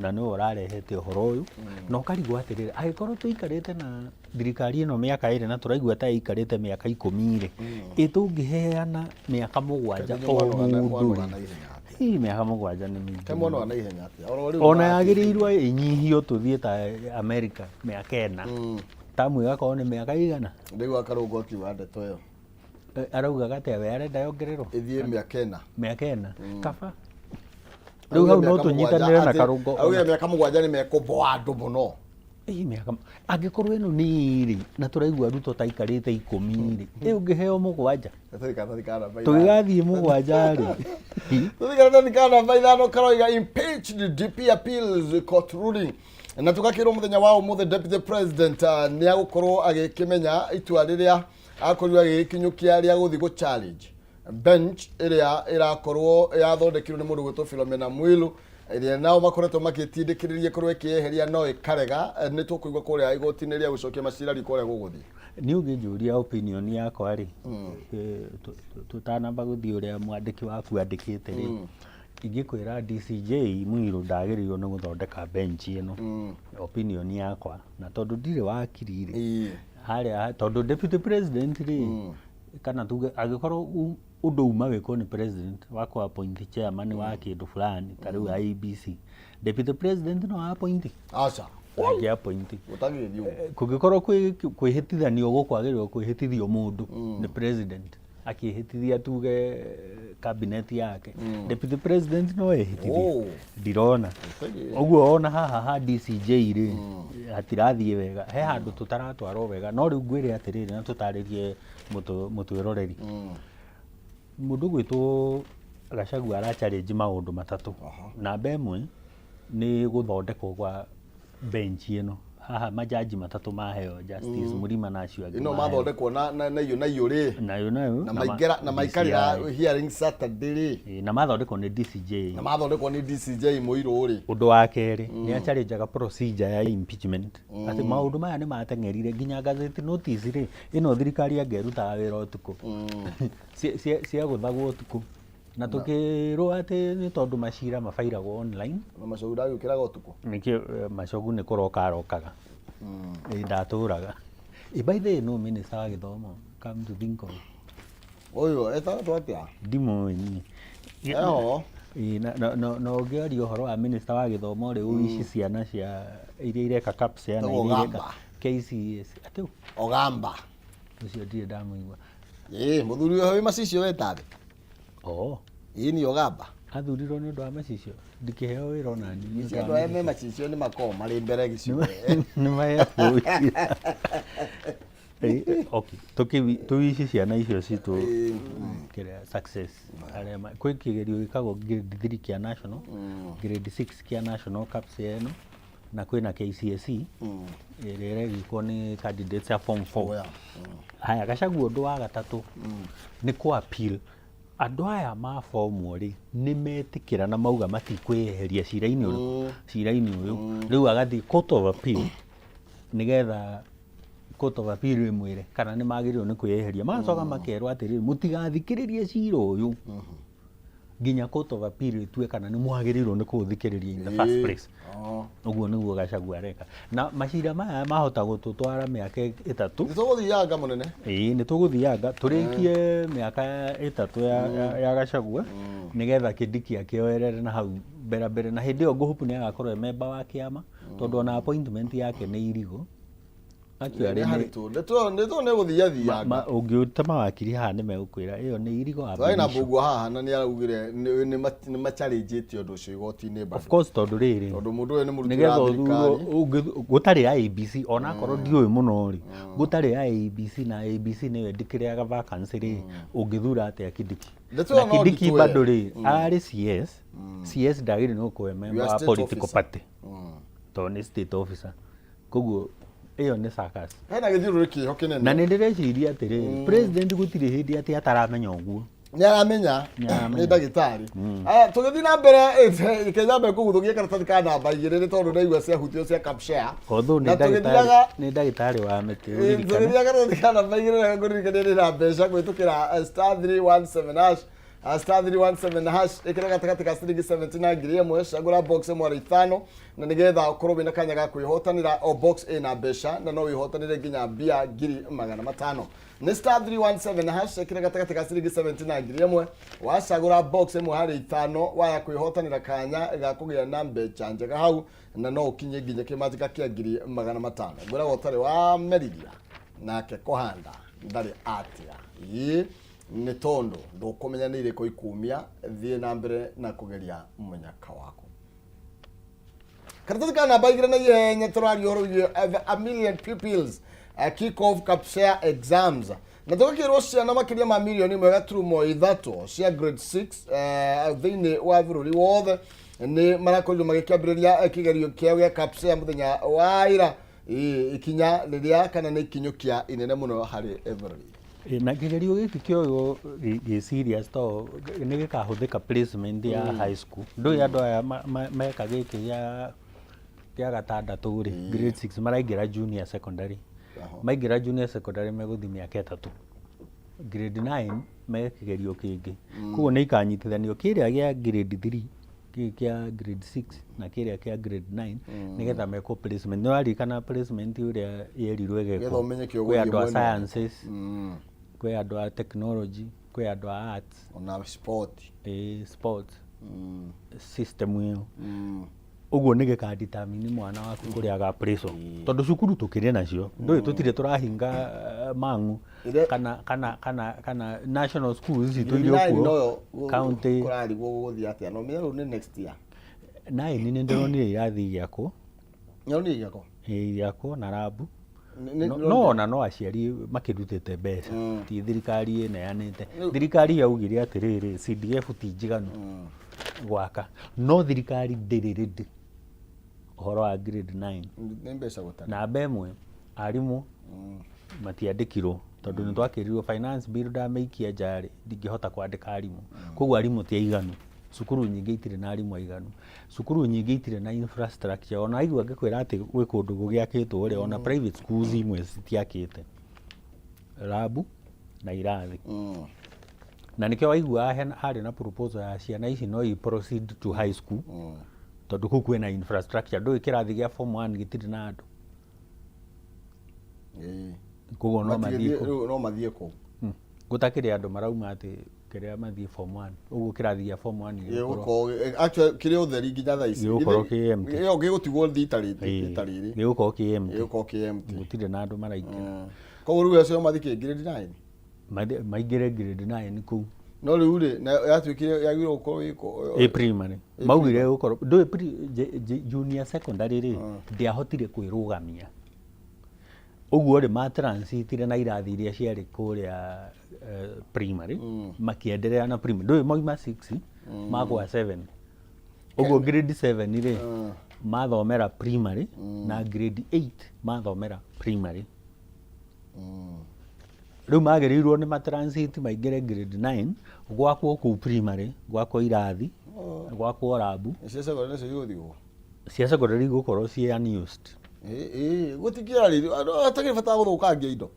na nĩwe ũrarehete ũhoro ũyũ. Na ũkarigwo atĩrĩrĩ, angĩkorwo tũikarĩte na thirikari ĩno mĩaka 2 na tũraigua ta ĩikarĩte mĩaka 10 rĩ, ĩ tũngĩheana mĩaka 7 Kaĩ o mwana wa mũndũ mwana wa rĩ? na ihenya atĩa? Hihi mĩaka 7 nĩ mĩingĩ Kaĩ mwana mũno. wa na ihenya atĩa? Oro rĩu Ona marathiĩ. yagĩrĩirwo ĩnyihio tũthiĩ ta America mĩaka 4. Tamu ĩgakorwo nĩ mĩaka igana. Rĩu akarũngo akiuga ndeto ĩyo. Araugaga atĩa we arenda yongererwo? Ĩthiĩ mĩaka 4. Mĩaka 4. Kaba. Rĩu hau no Augire mĩaka tũnyitanĩre mũgwanja na atĩ- Karũngo. Augire mĩaka 7 nĩ mekũboa andũ mũno. Ĩĩ mĩaka angĩkorwo ĩno nĩ 2 na tũraigua Ruto ta aikarĩte 10 rĩ, ĩ ũngĩheo 7. Gatarĩ karatathi ka namba ithano. Tũgĩgathiĩ 7 rĩ. Tũthiĩ karatathi ka namba 5 karoiga impeached DP appeals court ruling. Na tũgakĩrwo mũthenya wa ũmũthĩ Deputy President nĩ agũkorwo agĩkĩmenya itua rĩrĩa akorirwo agĩgĩkinyũkia rĩa gũthiĩ gũ challenge bench ĩrĩa ĩrakorwo yathondekirwo nĩ mũndũ gwĩtwo Philomena Mwilu, ĩrĩa nao makoretwo makĩtindĩkĩrĩria ĩkorwo ĩkĩeheria no ĩkarega. Nĩ tũkũigua kũrĩa igoti-inĩ rĩa gũcokia macira riko ũrĩa gũgũthiĩ. Niĩ ũngĩnjũria opinion yakwa rĩ, tũtanamba gũthiĩ ũrĩa mwandĩki waku andĩkĩte rĩ, ingĩkwĩra DCJ Mwilu ndagĩrĩirwo nĩ gũthondeka bench ĩno. Opinion yakwa, na tondũ ndirĩ wakiri rĩ, harĩa tondũ deputy president rĩ, kana tuge angĩkorwo ũndũ uma wĩkwo nĩ president wa kũ appoint chairman wa kĩndũ fulani ta rĩu IEBC, deputy president no appoint? Aca. Angĩ appoint. Gũtagĩrĩrio ũguo. Kũngĩkorwo kwĩhĩtithanio gũkwagĩrĩirwo kwĩhĩtithio mũndũ nĩ president akĩhĩtithia tuge cabinet yake, deputy president no ehĩtithie? Ndirona. Gũtagĩrĩrio. Ũguo ona haha ha DCJ rĩ, Hatirathiĩ wega, he handũ tũtaratwarwo wega. No rĩu ngwĩre atĩrĩrĩ, na tũtarĩrie mũtwĩroreri, mũndũ gwĩtwo Gachagua ara challenge maũndũ matatũ. Namba ĩmwe nĩ gũthondekwo kwa bench ĩno haha, majaji matatũ maheo, Justice Murima na acio angĩ. Ĩno maheo. Mathondekwo na na iyo na iyo rĩ. Nayo nayo na maingĩra na maikarĩra DCI. Hearing Saturday rĩ. Ĩ, na mathondekwo nĩ DCJ. Na mathondekwo nĩ DCJ Mũirũ rĩ. Ũndũ wa kerĩ, nĩ achallengaga procedure ya impeachment, atĩ maũndũ maya nĩ mateng'erire nginya gazette notice rĩ, ĩno thirikari angĩrutaga wĩra ũtukũ, ciagũthagwo ũtukũ, na tũkĩrwo atĩ nĩ tondũ macira mabairagwo online. Na Macogu ndagĩũkĩraga ũtukũ. Nĩkĩo Macogu nĩ kũroka arokaga. Ĩ, ndatũraga. Ĩ, by the way, no minister wa gĩthomo, come to think of. Ũyũ etagwo atĩa? Ndimũĩ niĩ. Eho. Ĩ, na ũngĩaria ũhoro wa minister wa gĩthomo rĩ, ici ciana cia iria ireka CAPS na Etagwo iria ireka Ogamba. KCSE, atĩ Ogamba. Ũcio ndirĩ ndamũigua. Ĩ, mũthuri ũyũ wĩ macicio wetathĩ. Oh. Ĩ, ni Ogamba. Athurirwo nĩ ũndũ wa macicio, ndikĩheo wĩra ona niĩ nĩ Ici ũndũ andũ wa aya me macicio nĩ makoragwo marĩ mbere gĩcigo. Nĩ mahetwo wĩra. Okay, tũwici ciana icio citũ kĩrĩa success, arĩa kwĩ kĩgerio gĩkagwo grade 3 kĩa national, grade 6 kĩa national, CAPS ĩno, na kwĩna KCSE ĩrĩa ĩregĩkwo nĩ candidates a form 4. Oya. Haya, Gachagua, ũndũ wa gatatũ nĩ kũ appeal andũ aya mabomwo rĩ, nĩ metĩkĩra na mauga matikwĩyeheria cira-inĩ ũrĩkũ, cira-inĩ ũyũ. Rĩu agathiĩ Court of Appeal nĩgetha Court of Appeal ĩmwĩre kana nĩ magĩrĩirwo nĩ kwĩyeheria. Magacoka makerwo atĩrĩrĩ, mũtigathikĩrĩrie cira ũyũ nginya Court of Appeal ĩtue kana nĩ mwagĩrĩirwo nĩ kũũthikĩrĩria in the first place. Ũguo nĩguo Gachagua areka, na macira maya mahota gũtũtwara mĩaka 3. Nĩ tũgũthianga mũnene. Ĩĩ, nĩ tũgũthianga tũrĩkie mĩaka 3 ya Gachagua, nĩgetha Kindiki akĩoerere na hau mbere mbere, na hĩndĩ ĩyo ngũhupu nĩ agakorwo e memba wa kĩama, tondũ ona appointment yake nĩ irigo. Actually, nĩ haritũ, nĩ tũ nĩ gũthia thianga. Ũngĩũta mawakiri haha nĩ megũkwĩra ĩyo nĩ irigo ab Twarĩ na initio. Mbũgua haha na nĩ araugire nĩ machallengeĩte ũndũ ũcio igoti-inĩ Of bado. course, tondũ rĩrĩ, Tondũ mũndũ ũyũ nĩ mũruti nĩgetha wa ũthurwo thirikari. Gũtarĩ IEBC, onakorwo ndiũĩ mũno rĩ, gũtarĩ IEBC, na IEBC nĩyo ĩndĩkĩrĩaga vacancy rĩ, ũngĩthura atĩa Kindiki? Ndeto Na ĩyo no Kindiki nditũ bado ĩyo. rĩ, arĩ CS, CS ndagĩrĩirwo nĩ gũkorwo e member You are wa state political officer. party, tondũ nĩ state officer, koguo ĩyo nĩ circus. Hena gĩthiũrũrĩ kĩho kĩnene. Na nĩ ndĩreciria atĩrĩrĩ, president gũtirĩ hĩndĩ atĩ ataramenya ũguo. Nĩ aramenya. Nĩ aramenya. Nĩ ndagĩtarĩ. Aya, tũgĩthiĩ na mbere, kĩnyambe kũguthũkia karatathi ka namba 2, nĩ tondũ ndaigua ciahutio cia Capshare. Although nĩ Na ndagĩtarĩ tũgĩthiaga nĩ ndagĩtarĩ wa mĩtĩ, ũririkane. Tũgĩthiaga karatathi ka namba 2 na ngũririkania nĩ na mbeca kũhĩtũkĩra *317#, *317#, ĩkĩra gatagatĩ ka ciringi 70 na 1000, cagũra box ĩmwe arĩ ithano, na nĩgetha ũkorwo wĩna kanya ga kwĩhotanĩra. O box ĩna mbeca na no wĩhotanĩre nginya mbia 500,000. Nĩ *317#, ĩkĩra gatagatĩ ka ciringi 70 na 1000, wacagũra box ĩmwe harĩ ithano, waya kwĩhotanĩra kanya ga kũgĩa na mbeca njega hau, na no ũkinye nginya kĩmanjĩka kĩa 500,000. Ngwĩraga ũtarĩ wa meriria nake kũhanda ndarĩ atia. Ĩ, nĩ tondũ ndũkũmenya nĩ irĩkũ ikumia. Thiĩ na mbere na kũgeria mũnyaka waku. Karatathi ka namba 2 na ihenya, tũraria ũhoro wĩgiĩ a million pupils kick off Capshare exams, na tũgakĩrwo ciana makĩria ma 1.3 million cia grade 6 thĩinĩ wa bũrũri wothe nĩ marakorirwo magĩkĩambĩrĩria kĩgerio kĩao gĩa Capshare mũthenya wa ira. Ĩ, ikinya rĩrĩa kana nĩ ikinyũkia inene mũno harĩ bũrũri. Ĩ, na kĩgerio gĩkĩ kĩoywo gĩ serious to nĩ gĩkahũthĩka placement ya high school. Ndũĩ andũ aya meka gĩkĩ gĩa gatandatũ rĩ, grade 6, maraingĩra junior secondary. Maingĩra junior secondary megũthiĩ mĩaka 3, grade 9 me kĩgerio kĩngĩ, koguo nĩ ikanyitithanio kĩrĩa gĩa grade 3, gĩkĩ kĩa grade 6 na kĩrĩa kĩa grade 9, nĩgetha mekwo placement. Nĩ waririkana placement ũrĩa yerirwo Nĩgetha ĩgekwo? ũmenye kĩo Kwĩ ũgũthiĩ andũ a mwena. sciences, kwĩ andũ a technology, kwĩ andũ a arts. Ona sport. Ĩ, sports system ĩyo. Ũguo nĩ gĩkadetermine mwana waku kũrĩa agaplacewo, tondũ cukuru tũkĩrĩ nacio, ndũĩ tũtirĩ tũrahinga mang'u kana national schools citũ iria kuo county. Kũrarigwo gũgũthiĩ atĩa, no menya rĩu nĩ next year. Nine nĩ ndĩronire irathi igĩakwo. Nĩronire igĩakwo. Ĩĩ, irakwo na lab. Nĩ- No ona no aciari makĩrutĩte mbeca, ti thirikari ĩneanĩte. Thirikari yaugire atĩrĩrĩ, CDF ti njiganu gwaka, no thirikari ndĩrĩ ready ũhoro wa grade 9. Nĩ mbeca gũtarĩ. Namba ĩmwe, arimũ matiandĩkirwo tondũ nĩ twakĩrirwo finance bill ndamĩikia nja rĩ, ndingĩhota kwandĩka arimũ. Koguo arimũ ti aiganu, cukuru nyingĩ itirĩ na arimũ aiganu, cukuru nyingĩ itirĩ na infrastructure. Ona aigua ngĩkwĩra atĩ gwĩ kũndũ gũgĩakĩtwo rĩ, ona private schools imwe citiakĩte lab na irathi. Na nĩkĩo waiguaga harĩ na proposal ya ciana ici no i proceed to high school, tondũ kũu kwĩna infrastructure. Ndũĩ kĩrathi gĩa form 1 gĩtirĩ na andũ. Koguo no mathiĩ Matigĩthiĩ- kũu. Rĩu no mathiĩ kũu. Gũtakĩrĩ andũ marauma atĩ kĩrĩa mathiĩ form 1, ũguo kĩrathi gĩa form 1 gĩgũkorwo Gĩgũkorwo actually kĩrĩ ũtheri nginya thaa ici. Gĩgũkorwo kĩ empty. Ĩyo gĩgũtigwo rita rĩrĩ, rita rĩrĩ. Gĩgũkorwo kĩ empty. Gĩgũkorwo kĩ empty. Gũtirĩ na andũ maraingĩra. Koguo rĩu acio mathiĩ kĩ grade 9? Maingĩre grade 9 kũu. No rĩu rĩ, na yatuĩkire yagĩrĩirwo gũkorwo ĩko Ĩ primary maugire gũkorwo ndũĩ junior secondary rĩ, ndĩahotire kwĩrũgamia ũguo rĩ, matransitire na irathi iria ciarĩ kũrĩa primary, makĩenderea na primary. Ndũĩ mauma 6 magwa 7, ũguo grade 7 rĩ, mathomera primary, na grade 8 mathomera primary. Rĩu magĩrĩirwo nĩ matransit maingĩre grade 9, gwakwo kũu primary, gwakwo irathi, gwakwo lab. Cia secondary nacio igũthigwo. Cia secondary igũkorwo ciĩ unused. Ĩ gũtikĩra rĩrĩ hatakĩrĩ bata wa gũthũkangia indo,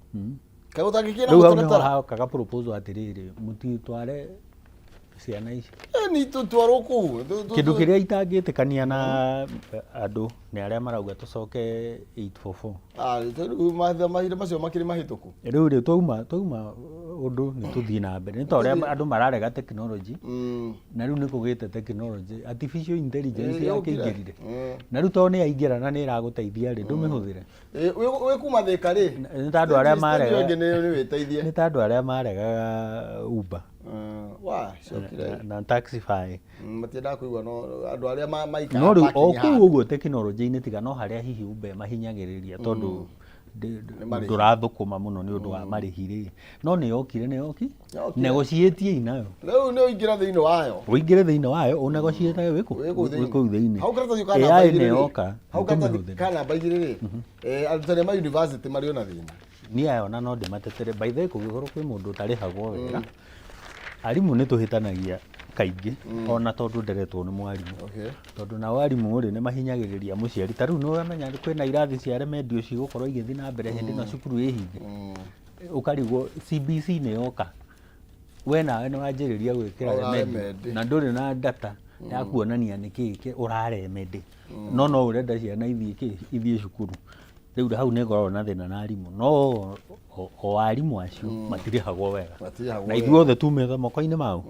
kaĩ gũtangĩkĩra Rĩu hau nĩho mũtaratara? hakaga proposal atĩrĩrĩ, mũtitware ciana ici. Ni tũtwarwo kũu. Kĩndũ kĩrĩa itangĩtĩkania na andũ nĩ arĩa marauga tũcoke 844. Ah, rĩu mahinda macio makĩrĩ mahĩtũku. Rĩu rĩ, twauma ũndũ nĩ tũthiĩ na mbere, nĩ ta ũrĩa andũ mararega technology, na rĩu nĩ kũgĩte technology, artificial intelligence. Yokire. Yakĩingĩrire, na rĩu tondũ nĩ yaingĩra na nĩ ĩragũteithia rĩ, ndũmĩhũthĩre. Wĩ kuma Thĩka rĩ. Nĩ ta andũ arĩa marega ĩngĩ nĩ wĩteithie. Nĩ ta andũ arĩa maregaga Uber Wa ciokire. na Taxify. Matiendaga kũigua, no andũ arĩa maikaraga No rĩu o parking kũu handũ. ũguo tekinoronjĩ-inĩ, tiga no harĩa hihi Uber mahinyagĩrĩria tondũ Nĩ marĩhi. ndũrathũkũma mũno nĩ ũndũ wa marĩhi rĩ, no nĩ yokire, nĩ yoki. Yokire. Negotiate nayo. Rĩu nĩ ũingĩra thĩinĩ wayo. Ũingĩre thĩinĩ wayo ũnegotiate wĩ kũ? Wĩ kũu Wĩ kũu thĩinĩ. Hau karatathi ka namba AI igĩrĩ nĩ rĩ, yoka. Hau karatathi tũmĩhũthĩre. ka namba 2 rĩ, arutani a university marĩ ona thĩna. Niĩ aya ona no ndĩmatetere. By the way, kũngĩkorwo kwĩ mũndũ ũtarĩhagwo wega, arimũ nĩ tũhĩtanagia kaingĩ, ona tondũ nderetwo nĩ mwarimũ, tondũ nao arimũ rĩ, nĩ mahinyagĩrĩria mũciari. Ta rĩu nĩ ũramenya kwĩna irathi cia remedial cigũkorwo igĩthiĩ na mbere hĩndĩ ĩno cukuru ĩ hinge. Ũkarigwo CBC nĩ yoka, we nawe nĩ wanjĩrĩria gwĩkĩra Ũra remedial remedy. na ndũrĩ na data ya kuonania nĩ kĩĩ ũraremedy, no ũrenda ciana ithiĩ kĩ, ithiĩ cukuru. Rĩu hau nĩ ngoragwo na thĩna na arimũ, no o arimũ acio matirĩhagwo wega. Matirĩhagwo Na wega. Ithuothe tumĩte moko-inĩ mao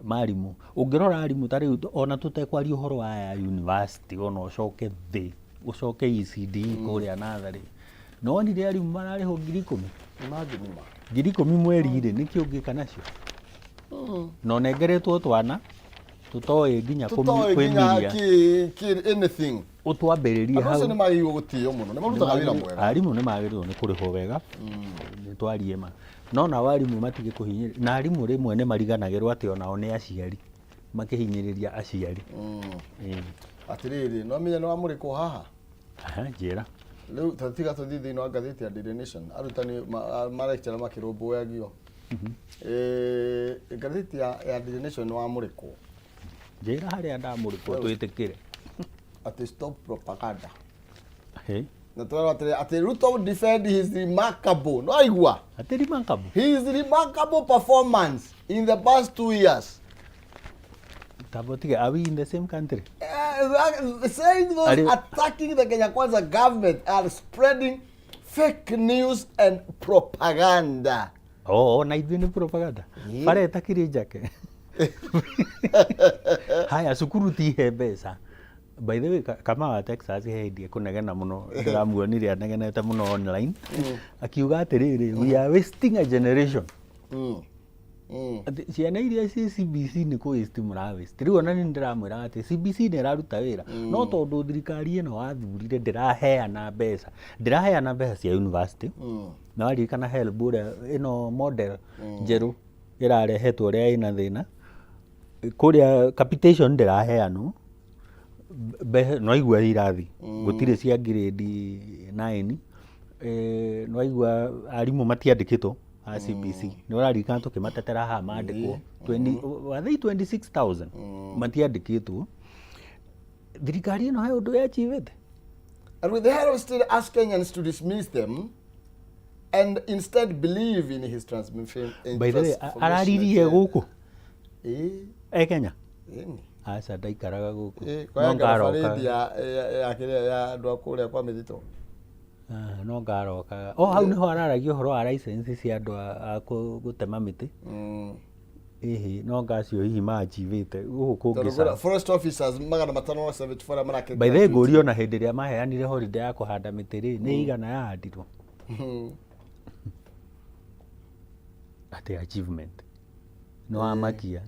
ma arimũ. Ũngĩrora arimũ ta rĩu, ona tũtekwaria ũhoro wa aya university, ona ũcoke thĩ, ũcoke ECD kũrĩa natharĩ, nĩ wonire arimũ mararĩhwo 10,000. Imagine ma. 10,000 mweri rĩ, nĩkĩ ũngĩka nacio? Na ũnengeretwo twana tũtoĩ nginya Tũtoĩ nginya kwĩmiria. kĩ anything. Ũtwambĩrĩrie Andũ acio hau. nĩ magĩrĩirwo gũtĩo mũno, nĩ marutaga wĩra mwega. Arimũ nĩ magĩrĩirwo nĩ kũrĩhwo wega, nĩ twarie ma, no nao arimũ matige kũhinyĩrĩria. Na arimũ rĩmwe nĩ mariganagĩrwo atĩ onao nĩ aciari, makĩhinyĩrĩria aciari. Ĩĩ. Atĩrĩrĩ, no menya nĩ wamũrĩkwo haha. Aha, njĩra. Rĩu ta tiga tũthiĩ thĩinĩ wa ngathĩti ya Daily Nation, arutani malecturer makĩrũmbũyagio. Ngathĩti ya Daily Nation nĩ wamũrĩkwo. Njĩra harĩa ndamũrĩkwo twĩtĩkĩre. Atĩ stop propaganda. Hĩ. Na tũrerwo atĩrĩ atĩ Ruto defend his remarkable, no aigua? Atĩ remarkable? His remarkable performance in the past 2 years. Tabo tige, are we in the same country? Saying those attacking the Kenya Kwanza government are spreading fake news and propaganda. Oh, na ithuĩ nĩ propaganda? Bara ĩtakĩrĩ njake. Haya, cukuru tihe mbeca. By the way, kama wa Texas he hĩndĩ ekũnegena mũno, ndĩramuonire anegenete mũno online, akiuga atĩrĩrĩ, "We are wasting a generation." Atĩ ciana iria ciĩ CBC nĩ kũ waste mũra waste. Rĩu ona nĩ ndĩramwĩra atĩ CBC nĩ ĩraruta wĩra, no tondũ thirikari ĩno wathurire ndĩraheana mbeca, ndĩraheana mbeca cia university. Na waririkana HELB ũrĩa ĩno model njerũ ĩrarehetwo ũrĩa ĩna thĩna, kũrĩa capitation ndĩraheanwo, mbeca nĩwaigua irathi gũtirĩ cia grade 9. Nĩwaigua arimũ matiandĩkĩtwo a CBC, nĩ ũraririkana tũkĩmatetera haha mandĩkwo 20, were they 26,000? Matiandĩkĩtwo. Thirikari ĩno he ũndũ yachievĩte? And with the head of state asked Kenyans to dismiss them and instead believe in his transformation. By the way, araririe gũkũ e Kenya? Ĩni. Aca, ndaikaraga gũkũ. No No kwaya ngarokaga. parade ya kĩrĩa ya andũ a kũrĩa kwa mĩthito. Ah, no ngarokaga. O hau nĩho araragia ũhoro wa license cia andũ a gũtema mĩtĩ. Ĩhĩ, no ngacio hihi maachivĩte gũkũ kũngĩ. Tondũ kwĩna forest officers 574 arĩa marakĩ. By the way, ngũrio ona hĩndĩ ĩrĩa maheanire holiday ya kũhanda mĩtĩ rĩ, nĩ igana yahandirwo? Atĩ achievement nĩ wamakia.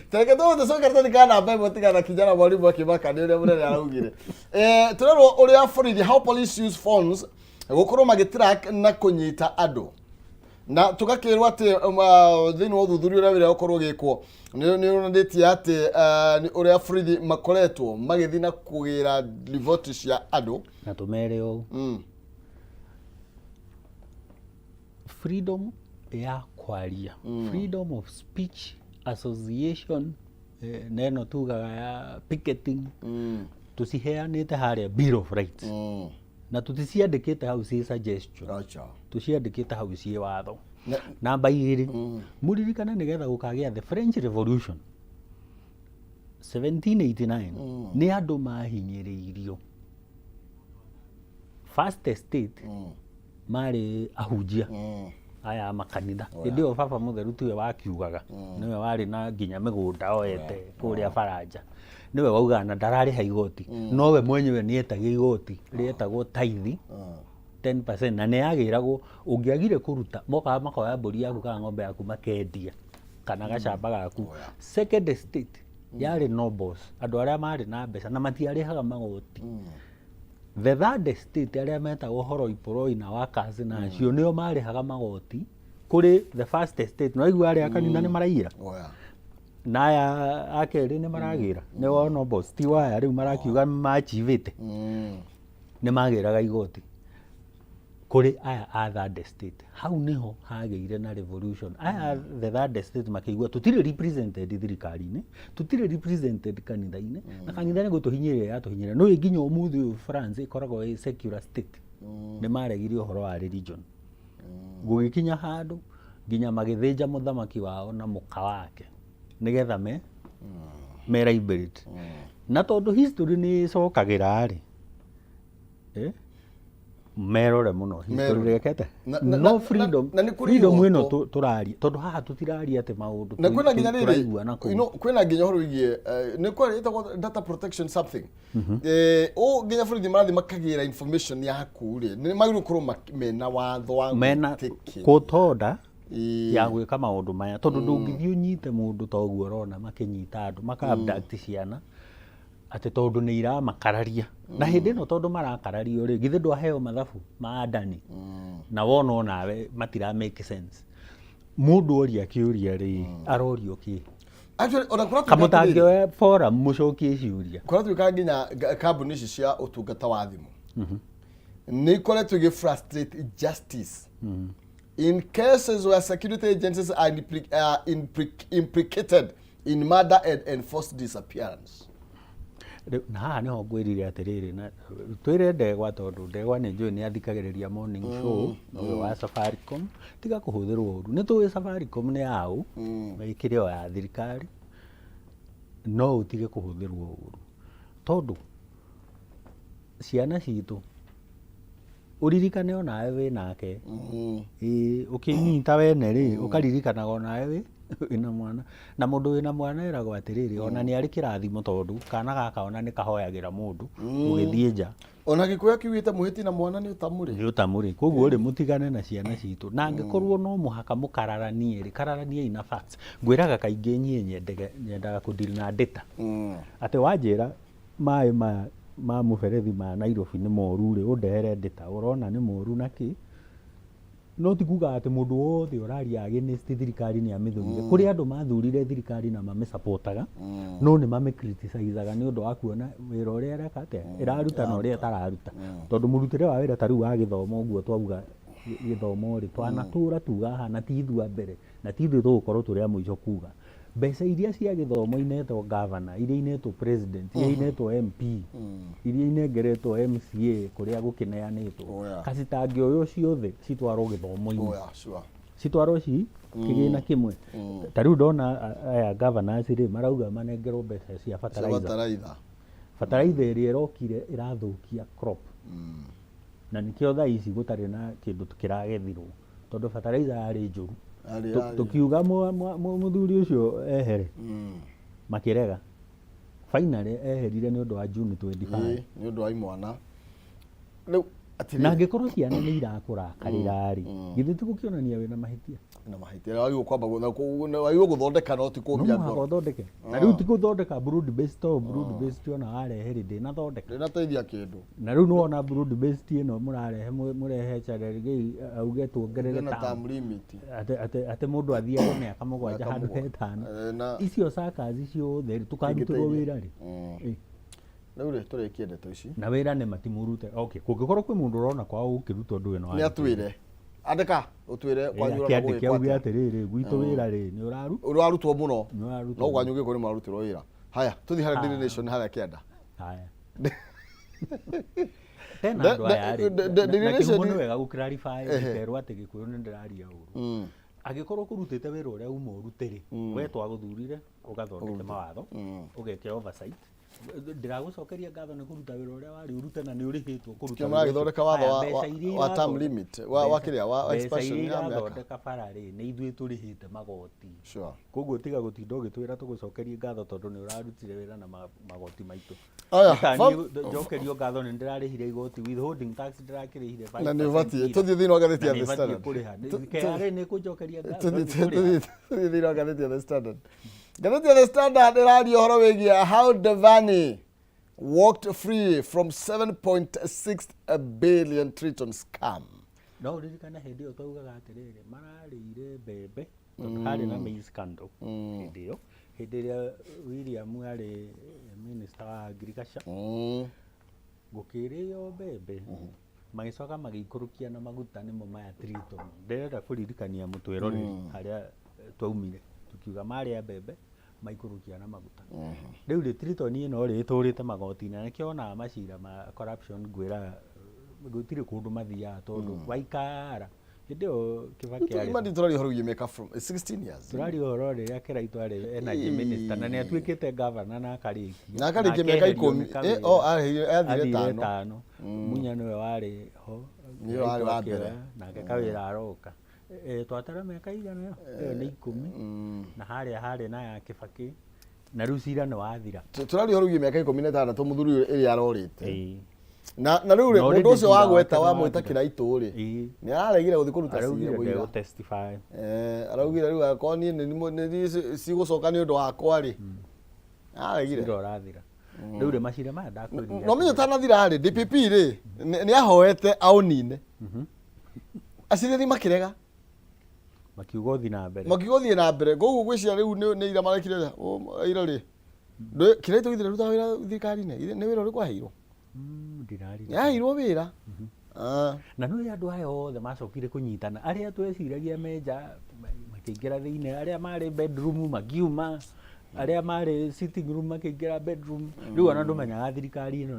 Tareke tũgũtĩ coke karatathi ka namba ĩmwe tigana kijana mwalimu akĩmaka nĩ ũrĩa mũnene araugire. Tũrerwo ũrĩa borithi, how police use phones gũkorwo magĩtrack na kũnyita andũ, na tũgakĩrwo atĩ thĩinĩ wa ũthuthuria ũrĩa wĩra ũkorwo ũgĩkwo nĩ ũronanĩtie atĩ nĩ ũrĩa borithi makoretwo magĩthiĩ na kũgĩra riboti cia andũ. Na tũmere ũũ, freedom ya kwaria, freedom of speech, association, na ĩno tugaga ya picketing, tũciheanĩte harĩa Bill of Rights, na tũticiandĩkĩte hau ciĩ suggestion. Acha. Tũciandĩkĩte hau ciĩ watho. Na Namba 2, mũririkane nĩgetha gũkagĩa the French Revolution 1789, nĩ andũ mahinyĩrĩirio. First estate marĩ ahunjia aya a makanitha. Hĩndĩ ĩyo baba mũtheru tiwe wakiugaga, nĩwe warĩ na nginya mĩgũnda oete kũrĩa Baranja, nĩwe waugaga na ndararĩha igoti, nowe mwenyewe nĩ etagia igoti rĩetagwo tithe 10%, na nĩ yagĩragwo. Ũngĩagire kũruta, mokaga makoya mbũri yaku kana ng'ombe yaku makendia kana gacamba gaku. Second estate yarĩ nobles, andũ arĩa marĩ na mbeca na matiarĩhaga magoti. The third estate, arĩa metagwo horoi poroi na workers na acio nĩo marĩhaga magoti kũrĩ the first estate. No aigua arĩa a kanitha nĩ maraiyĩra Oya. Na aya a kerĩ nĩ maragĩra, nĩo nobles, ti waya rĩu marakiuga machivĩte. Nĩ magĩraga igoti kũrĩ aya a third estate. Hau nĩho hagĩire na revolution. Aya the third estate makĩigua tũtirĩ represented thirikari-inĩ, tũtirĩ represented kanitha-inĩ, na kanitha nĩ gũtũhinyĩrĩria yatũhinyĩrĩria. No nginya ũmũthĩ ũyũ France ĩkoragwo ĩ secular state. Nĩ maregire ũhoro wa religion. Gũgĩkinya handũ nginya magĩthĩnja mũthamaki wao na mũka wake nĩgetha me liberate. Na tondũ history nĩ ĩcokagĩra rĩ, merore mũno history Merore. rekete. Na No freedom na nĩ kũrĩ freedom ĩno ihoto. Tũraria tondũ haha tũtiraria atĩ maũndũ Na kwĩna nginya rĩrĩ tũraigua na kũu. Kwĩna nginya ũhoro wĩgiĩ nĩ kwa ĩtagwo data protection something, ũ nginya borithi marathiĩ makagĩra information yaku rĩ, nĩ magĩrĩirwo gũkorwo mena watho wa mena gwĩtĩkĩria. Court order ya gwĩka maũndũ maya, tondũ ndũngĩthiĩ ũnyite mũndũ ta ũguo ũrona makĩnyita andũ maka abduct ciana atĩ tondũ nĩ iramakararia. Na hĩndĩ ĩno tondũ marakarario rĩ, githĩ ndwaheo mathabu ma Adani na wona onawe matira make sense? Mũndũ oria kĩũria rĩ, arorio kĩ? Actually, ona kũratuĩka atĩrĩrĩ, Kamũtangĩoya forum mũcokie ciũria. Kũratuĩka nginya kambuni ici cia ũtungata wa thimũ nĩ ikoretwo igĩ frustrate justice in cases where security agencies are implicated in murder and enforced disappearance. Rĩu, na haha nĩho ngwĩrire atĩrĩrĩ, na twĩre ndegwa, tondũ ndegwa nĩ njũĩ nĩ athikagĩrĩria morning show ũyũ wa Safaricom, tiga kũhũthĩrwo ũru. Nĩ tũĩ Safaricom nĩ yaũ, ĩkĩrĩ o ya thirikari, no ũtige kũhũthĩrwo ũru, tondũ ciana citũ, ũririkane onawe wĩ nake. Ĩĩ, ũkĩnyita wene rĩ, ũkaririkanaga onawe wĩ Wĩna mwana na mũndũ wĩna mwana eragwo atĩrĩrĩ, ona nĩ arĩ kĩrathimo tondũ kana gaka ona nĩ kahoyagĩra mũndũ mũgĩthiĩ nja. Ona Gĩkũyũ kiugĩte mũhĩti na mwana nĩ ũtamũrĩ. Nĩ ũtamũrĩ. Koguo rĩ, mũtigane na ciana citũ, na angĩkorwo no mũhaka mũkararanie rĩ, kararaniei na facts. Ngwĩraga kaingĩ niĩ nyendege nyendaga kũ deal na data. Atĩ wanjĩra maĩ maya ma mũberethi ma Nairobi nĩ moru rĩ, ũndehere data ũrona nĩ moru na kĩ. No ti kuga atĩ mũndũ wothe ũraria against thirikari nĩ amĩthũire. Kũrĩ andũ mathurire thirikari na mamĩcapotaga, no nĩ mamĩ-criticizaga nĩ ũndũ wa kuona wĩra ũrĩa ĩreka atĩa, ĩraruta na ũrĩa ĩtararuta. Tondũ mũrutĩre wa wĩra ta rĩu wa gĩthomo ũguo twauga gĩthomo rĩ, twanatũra tuga haha na ti ithuĩ a mbere, na ti ithuĩ tũgũkorwo tũrĩ a mũico kuga. Mbeca iria cia gĩthomo inetwo governor, iria inetwo president, iria inetwo MP, iria inengeretwo MCA kũrĩa gũkĩneanĩtwo, Oh, yeah. ka citangĩoywo ciothe citwarwo gĩthomo-inĩ. Oh, yeah, sure. Citwarwo ci kĩgĩna kĩmwe. Ta rĩu ndona aya governors rĩ, marauga manengerwo mbeca cia Cia fertilizer. bataraitha. Fertilizer ĩrĩa ĩrokire ĩrathũkia crop. Na nĩkĩo thaa ici gũtarĩ na kĩndũ kĩragethirwo tondũ fertilizer yarĩ njũru. Tũkiuga mũthuri ũcio ehere, makĩrega. Finally eherire nĩ ũndũ wa June 25. Ĩĩ, nĩ ũndũ wa imwana rĩu atĩrĩrĩ. Na angĩkorwo ciana nĩ irakũrakarĩra rĩ, githĩ ti gũkĩonania wĩna mahĩtia? Na mahĩtia wagĩrĩirwo kwamba wagĩrĩirwo gũthondeka no ti No kũmia mũhaka ngoro. ũthondeke. Na rĩu ti gũthondeka broad based to broad based ona warehe rĩ, ndĩnathondeka. Ndĩnateithia kĩndũ. Na rĩu nĩwona broad based ĩno mũrarehe mũrehe Cherargei auge tuongerere Na term. term limit. Atĩ mũndũ athiage mĩaka 7 Mĩaka handũ 7. 5. Na Icio sakas ciothe rĩ, tũkarutĩrwo Ingĩteithia. wĩra rĩ? Rĩu rĩ, tũrĩkie ndeto ici. Na wĩra nĩ matimũrute. Okay, kũngĩkorwo kwĩ mũndũ ũrona kwao gũkĩrutwo ũndũ wĩna Nĩ atwĩre. Andĩka ũtwĩre kwanyu ũrona akĩandĩke gũgĩkwo auge atĩa. atĩrĩrĩ, gwitũ wĩra rĩ nĩ ũraru Ũrarutwo mũno. Nĩ ũrarutwo No kwanyu gĩkũ nĩ mararutirwo wĩra. Haya, tũthiĩ harĩa Daily Nation harĩa kĩanda. Haya. Tena andũ aya rĩ, Daily na Nation kĩhumo nĩ wega gũ clarify ndikerwo atĩ Gĩkũyũ nĩ ndĩraria ũru. Angĩkorwo kũrutĩte wĩra ũrĩa uma ũrute rĩ, we twagũthurire ũgathondeke mawatho, ũgeke oversight. Ndĩragũcokeria ngatho nĩ kũruta wĩra ũrĩa warĩ ũrute na nĩ ũrĩhĩtwo kũruta Kĩo wĩra ũcio. maragĩthondeka watho Haya, mbeca iria wa term limit, wa kĩrĩa, wa mbeca expansion iria ya mĩaka. irathondeka bara rĩ, nĩ ithuĩ tũrĩhĩte magoti. Sure. Koguo tiga gũtinda ũgĩtwĩra tũgũcokerie ngatho tondũ nĩ ũrarutire wĩra na magoti maitũ. Aya, Nĩ ta niĩ njokerio ngatho nĩ ndĩrarĩhire igoti, withholding tax ndĩrakĩrĩhire Na nĩ 5% ũbatiĩ. ira. Tũthiĩ thĩinĩ wa ngathĩti Na ya nĩ The batiĩ Standard. kũrĩha. KRA nĩ ĩkũnjokeria ngatho Tũthiĩ nĩ kũrĩha. tũthiĩ thĩinĩ wa ngathĩti ya The Standard. Ngathĩti ya The Standard ĩraria ũhoro wĩgiĩ how Devani walked free from 7.6 billion Triton scam. No ũririkane hĩndĩ ĩyo twaugaga atĩrĩrĩ, mararĩire mbembe tondũ harĩ na maize scandal hĩndĩ ĩyo, hĩndĩ ĩrĩa William arĩ minister wa agriculture, gũkĩrĩo mbembe magĩcoka magĩikũrũkia na maguta nĩmo maya Triton. Ndĩrenda kũririkania mũtwĩroreri harĩa twaumire tukiuga marĩa mbembe maikũrũkia na maguta. Rĩu rĩ Triton ĩno rĩ ĩtũrĩte magoti-inĩ na nĩkĩo wonaga macira ma corruption ngwĩraga gũtirĩ kũndũ mathiaga tondũ waikara hĩndĩ ĩyo Kibaki arĩ Imagine tũraria ũhoro wĩgiĩ mĩaka from 16 years. Tũraria ũhoro rĩrĩa Kĩraitũ arĩ energy minister na nĩ atuĩkĩte governor na akarĩkia. Na akarĩkia mĩaka akeherio 10. nĩ kawĩra. Oh, athire Athire 5. ĩtano. Munya nĩwe warĩ ho. Nĩwe warĩ wa Kĩraitũ akĩoya, mbere. Nake kawĩra aroka. Twatara mĩaka igana ĩyo? Ĩyo nĩ 10. Na harĩa harĩ na ya Kibaki. Na rĩu cira nĩ wathira. Tũraria ũhoro wĩgiĩ mĩaka 16 mũthuri ũyũ ĩrĩa arorĩte. Na rĩu rĩ, Na mũndũ already ũcio cira wagweta wake nĩ wamwĩta wathira. Kĩraitũ rĩ, nĩ araregire gũthiĩ kũruta cira Araugire mũira. ndegũ-testify. Araugire rĩu akorwo niĩ nĩ niĩ cigũcoka nĩ ũndũ wakwa rĩ. Araregire. Cira ũrathira. Rĩu rĩ macira maya ndakwĩrire. No menye ũtanathira rĩ, DPP rĩ, nĩ ahoete aũnine. Acirĩri makĩrega. Makiuga ũthiĩ na mbere. Makiuga ũthiĩ na mbere. Koguo ngwĩciria rĩu nĩ ira marekire ira rĩ. Kĩraitũ githĩ ndarutaga wĩra thirikari-inĩ? Nĩ wĩra ũrĩkũ aheirwo? Ndirarire. Nĩ aheirwo wĩra. Na nĩ andũ aya othe macokire kũnyitana. Arĩa tweciragia menja makĩingĩra thĩinĩ, arĩa marĩ bedroom makiuma, arĩa marĩ sitting room makĩingĩra bedroom. Rĩu ona ndũmenyaga thirikari ĩno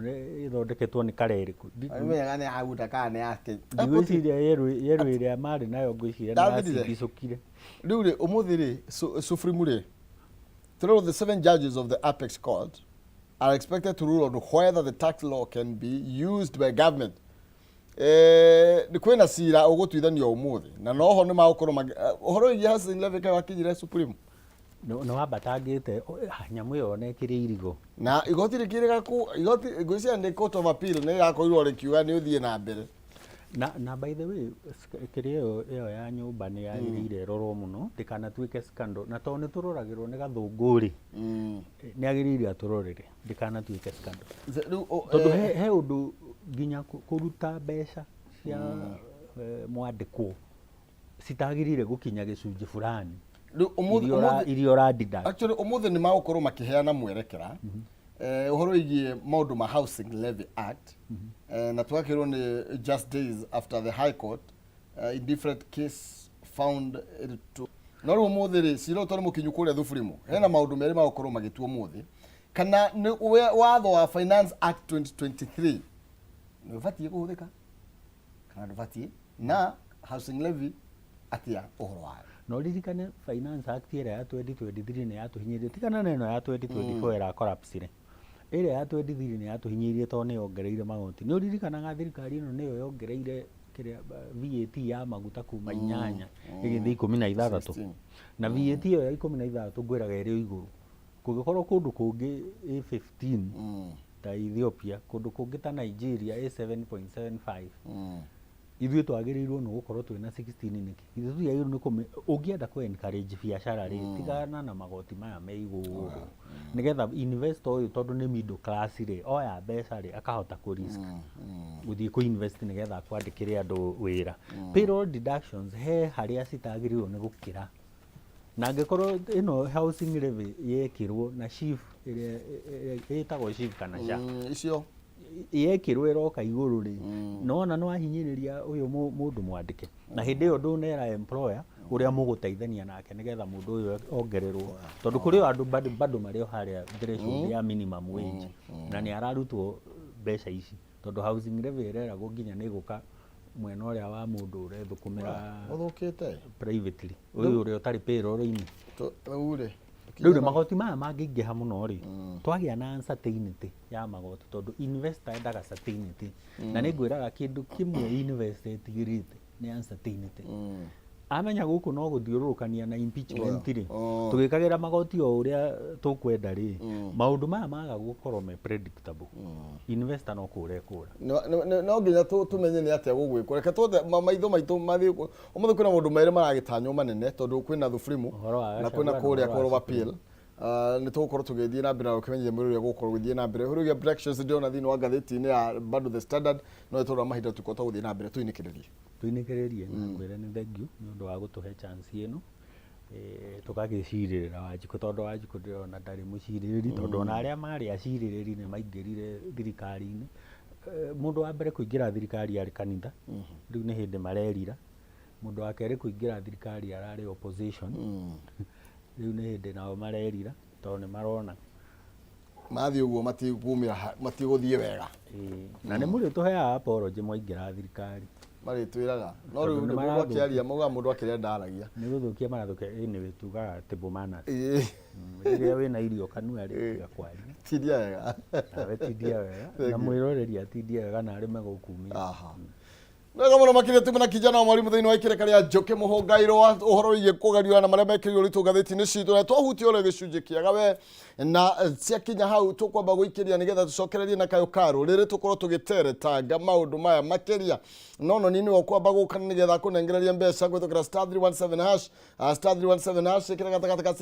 ĩthondeketwo nĩ kara ĩrĩkũ. Ndũmenyaga nĩ ya Guta kana nĩ ya Kenya. Ndigwĩciria yerũ ĩrĩa marĩ nayo ngwĩciria nĩ Ndathirire. yacindicũkire. Rĩu rĩ, ũmũthĩ rĩ, Supreme rĩ, three of the 7 judges of the Apex Court are expected to rule on whether the tax law can be used by government Kwĩna cira ũgũtuithanio ũmũthĩ na noho nĩ magũkorwo ũhoro wĩgiĩ housing levy kaĩ wakinyire Supreme? Nĩ wambatangĩte. Nyamũ ĩyo ona ĩkĩrĩ irigo. Na igoti rĩkĩrĩga ku igoti, ngwĩciria nĩ Court of Appeal nĩ ĩrakorirwo rĩkiuga nĩ ũthiĩ na mbere. Na by the way, kĩrĩa ĩyo ya nyũmba nĩ yagĩrĩire ĩrorwo mũno ndĩkanatuĩke scandal, na tondũ nĩ tũroragĩrwo nĩ gathũngũ rĩ, nĩ agĩrĩire atũrorere ndĩkanatuĩke scandal. Rĩu Tondũ he ũndũ nginya kũruta mbeca cia mwandĩkwo citagĩrĩire gũkinya gĩcunjĩ fulani Rĩu ũmũthĩ iria ũmũthĩ iria ũra deduct. Actually, ũmũthĩ nĩ magũkorwo makĩheana mwerekera ũhoro wĩgiĩ maũndũ ma Housing Levy Act, na twakĩrwo nĩ just days after the High Court in different case found it to no rĩu ũmũthĩ rĩ, cira ũyũ tondũ mũkinyu kũrĩa thuburimu, hena maũndũ merĩ magũkorwo magĩtua ũmũthĩ, kana nĩ watho wa Finance Act 2023 nĩ ũbatiĩ kũhũthĩka kana ndũbatiĩ, na housing levy atĩa ũhoro wayo. Na ũririkane Finance Act ĩrĩa ya 2023 nĩ yatũhinyĩrĩirie, tigana na ĩno ya 2024 ĩra collapse, ĩrĩa ya 23 nĩ yatũhinyĩrĩirie tondũ nĩ yongereire magoti. Nĩ ũririkanaga thirikari ĩno nĩyo yongereire kĩrĩa VAT ya maguta kuma 8 ĩgĩthiĩ 16. 16. Na VAT ĩyo ya 16 ngwĩraga ĩrĩ o igũrũ, kũngĩkorwo kũndũ kũngĩ ĩ 15 ta Ethiopia, kũndũ kũngĩ ta Nigeria ĩ 7.75. Ithuĩ twagĩrĩirwo nĩ gũkorwo twĩna 16 nĩkĩ? Ithuĩ tũtiagĩrĩirwo nĩ kũmĩ ũngĩenda kũ encourage biacara rĩ, tigana na magoti maya me igũrũ, nĩgetha investor ũyũ, tondũ nĩ middle class rĩ, oya mbeca rĩ, akahota kũ risk gũthiĩ kũ invest nĩgetha akwandĩkĩre andũ wĩra. Payroll deductions he harĩa citagĩrĩirwo nĩ gũkĩra, na angĩkorwo ĩno housing levy yekĩrwo na SHIF ĩrĩa ĩtagwo SHIF kana SHA, Icio yekĩrwo ĩroka igũrũ rĩ, nona nĩ wahinyĩrĩria ũyũ mũndũ mwandĩke, na hĩndĩ ĩyo ndũnera employer ũrĩa mũgũteithania nake nĩgetha mũndũ ũyũ ongererwo, tondũ kũrĩ o andũ bado marĩ o harĩa threshold ya minimum wage na nĩ ararutwo mbeca ici, tondũ housing levy ĩreragwo nginya nĩ ĩgũka mwena ũrĩa wa mũndũ ũrethũkũmĩra Ũthũkĩte. privately, ũyũ ũrĩa ũtarĩ payroll-inĩ. Rĩu rĩ, Rĩu rĩ, magoti maya mangĩingĩha mũno rĩ, twagĩa na uncertainty ya magoti, tondũ investor endaga certainty, na nĩ ngwĩraga kĩndũ kĩmwe investor etigĩrĩte nĩ uncertainty. Amenya gũkũ no gũthiũrũrũkania na impeachment rĩ, tũgĩkagĩra magoti o ũrĩa tũkwenda rĩ, maũndũ maya maga gũkorwo me predictable, investor no kũra ekũra. No nginya tũmenye nĩ atĩa gũgwĩkwo. Reke twothe maitho maitũ mathiĩ ũmũthĩ. Kwĩna maũndũ merĩ maragĩtanywo manene, tondũ kwĩna thuburimu Ũhoro wa na kwĩna Gachagua na kũrĩa ũhoro wa Court of Appeal. Nĩ tũgũkorwo tũgĩthiĩ na mbere na gũkĩmenyithia mwĩrĩ ũrĩa gũgũkorwo gũgĩthiĩ na mbere. Ũhoro wĩgiĩ Brexit ndĩrona thĩinĩ wa ngathĩti-inĩ ya bado The Standard, no tondũ wa mahinda tũkũhota gũthiĩ na mbere, tũinĩkĩrĩrie. Tũinĩkĩrĩrie na ngwĩre nĩ thank you nĩ ũndũ wa gũtũhe chance ĩno, tũgagĩcirĩrĩra Wanjikũ, tondũ Wanjikũ ndĩrona ndarĩ mũcirĩrĩri, tondũ ona arĩa marĩ acirĩrĩri nĩ maingĩrire thirikari-inĩ. Mũndũ wa mbere kũingĩra thirikari arĩ kanitha, rĩu nĩ hĩndĩ marerira. Mũndũ wa kerĩ kũingĩra thirikari ararĩ opposition, rĩu nĩ hĩndĩ nao marerira, tondũ nĩ marona Mathiĩ ũguo matikumĩra matigũthiĩ wega. Ĩĩ, na nĩ mũrĩtũheaga apology mwaingĩra thirikari. Marĩtwĩraga no rĩu Tondũ nĩ nĩ mũndũ marathũkia. akĩaria maugaga mũndũ akĩrĩa ndaragia. Nĩ gũthũkia marathũkia. Anyway, tugaga table manners. Ĩĩ. Rĩrĩa wĩna irio kanua rĩ, tiga kwaria. Tindia wega. Nawe tindia wega. Thank Na you. mwĩroreri atindie wega na arĩme gũkumia. Aha. Wega mũno makĩria, tuma na kijana wa mwarimu thĩinĩ wa ikĩrĩka rĩa Njũkĩ Mũhũngairwo, ũhoro wĩgiĩ kũgariũra na marĩa mekĩrirwo ũritũ ngathĩti-inĩ citũ, na twahutia ũrĩa gĩcunjĩ kĩega we na ciakinya hau tũkwamba gũikĩria nĩgetha tũcokererie na kayũ ka rũrĩrĩ, tũkorwo tũgĩteretanga maũndũ maya makĩria. No noni nĩwe ũkwamba gũka nĩgetha akũnengererie mbeca kũhĩtũkĩra *317#, *317#, ĩkĩra gatagatĩ ka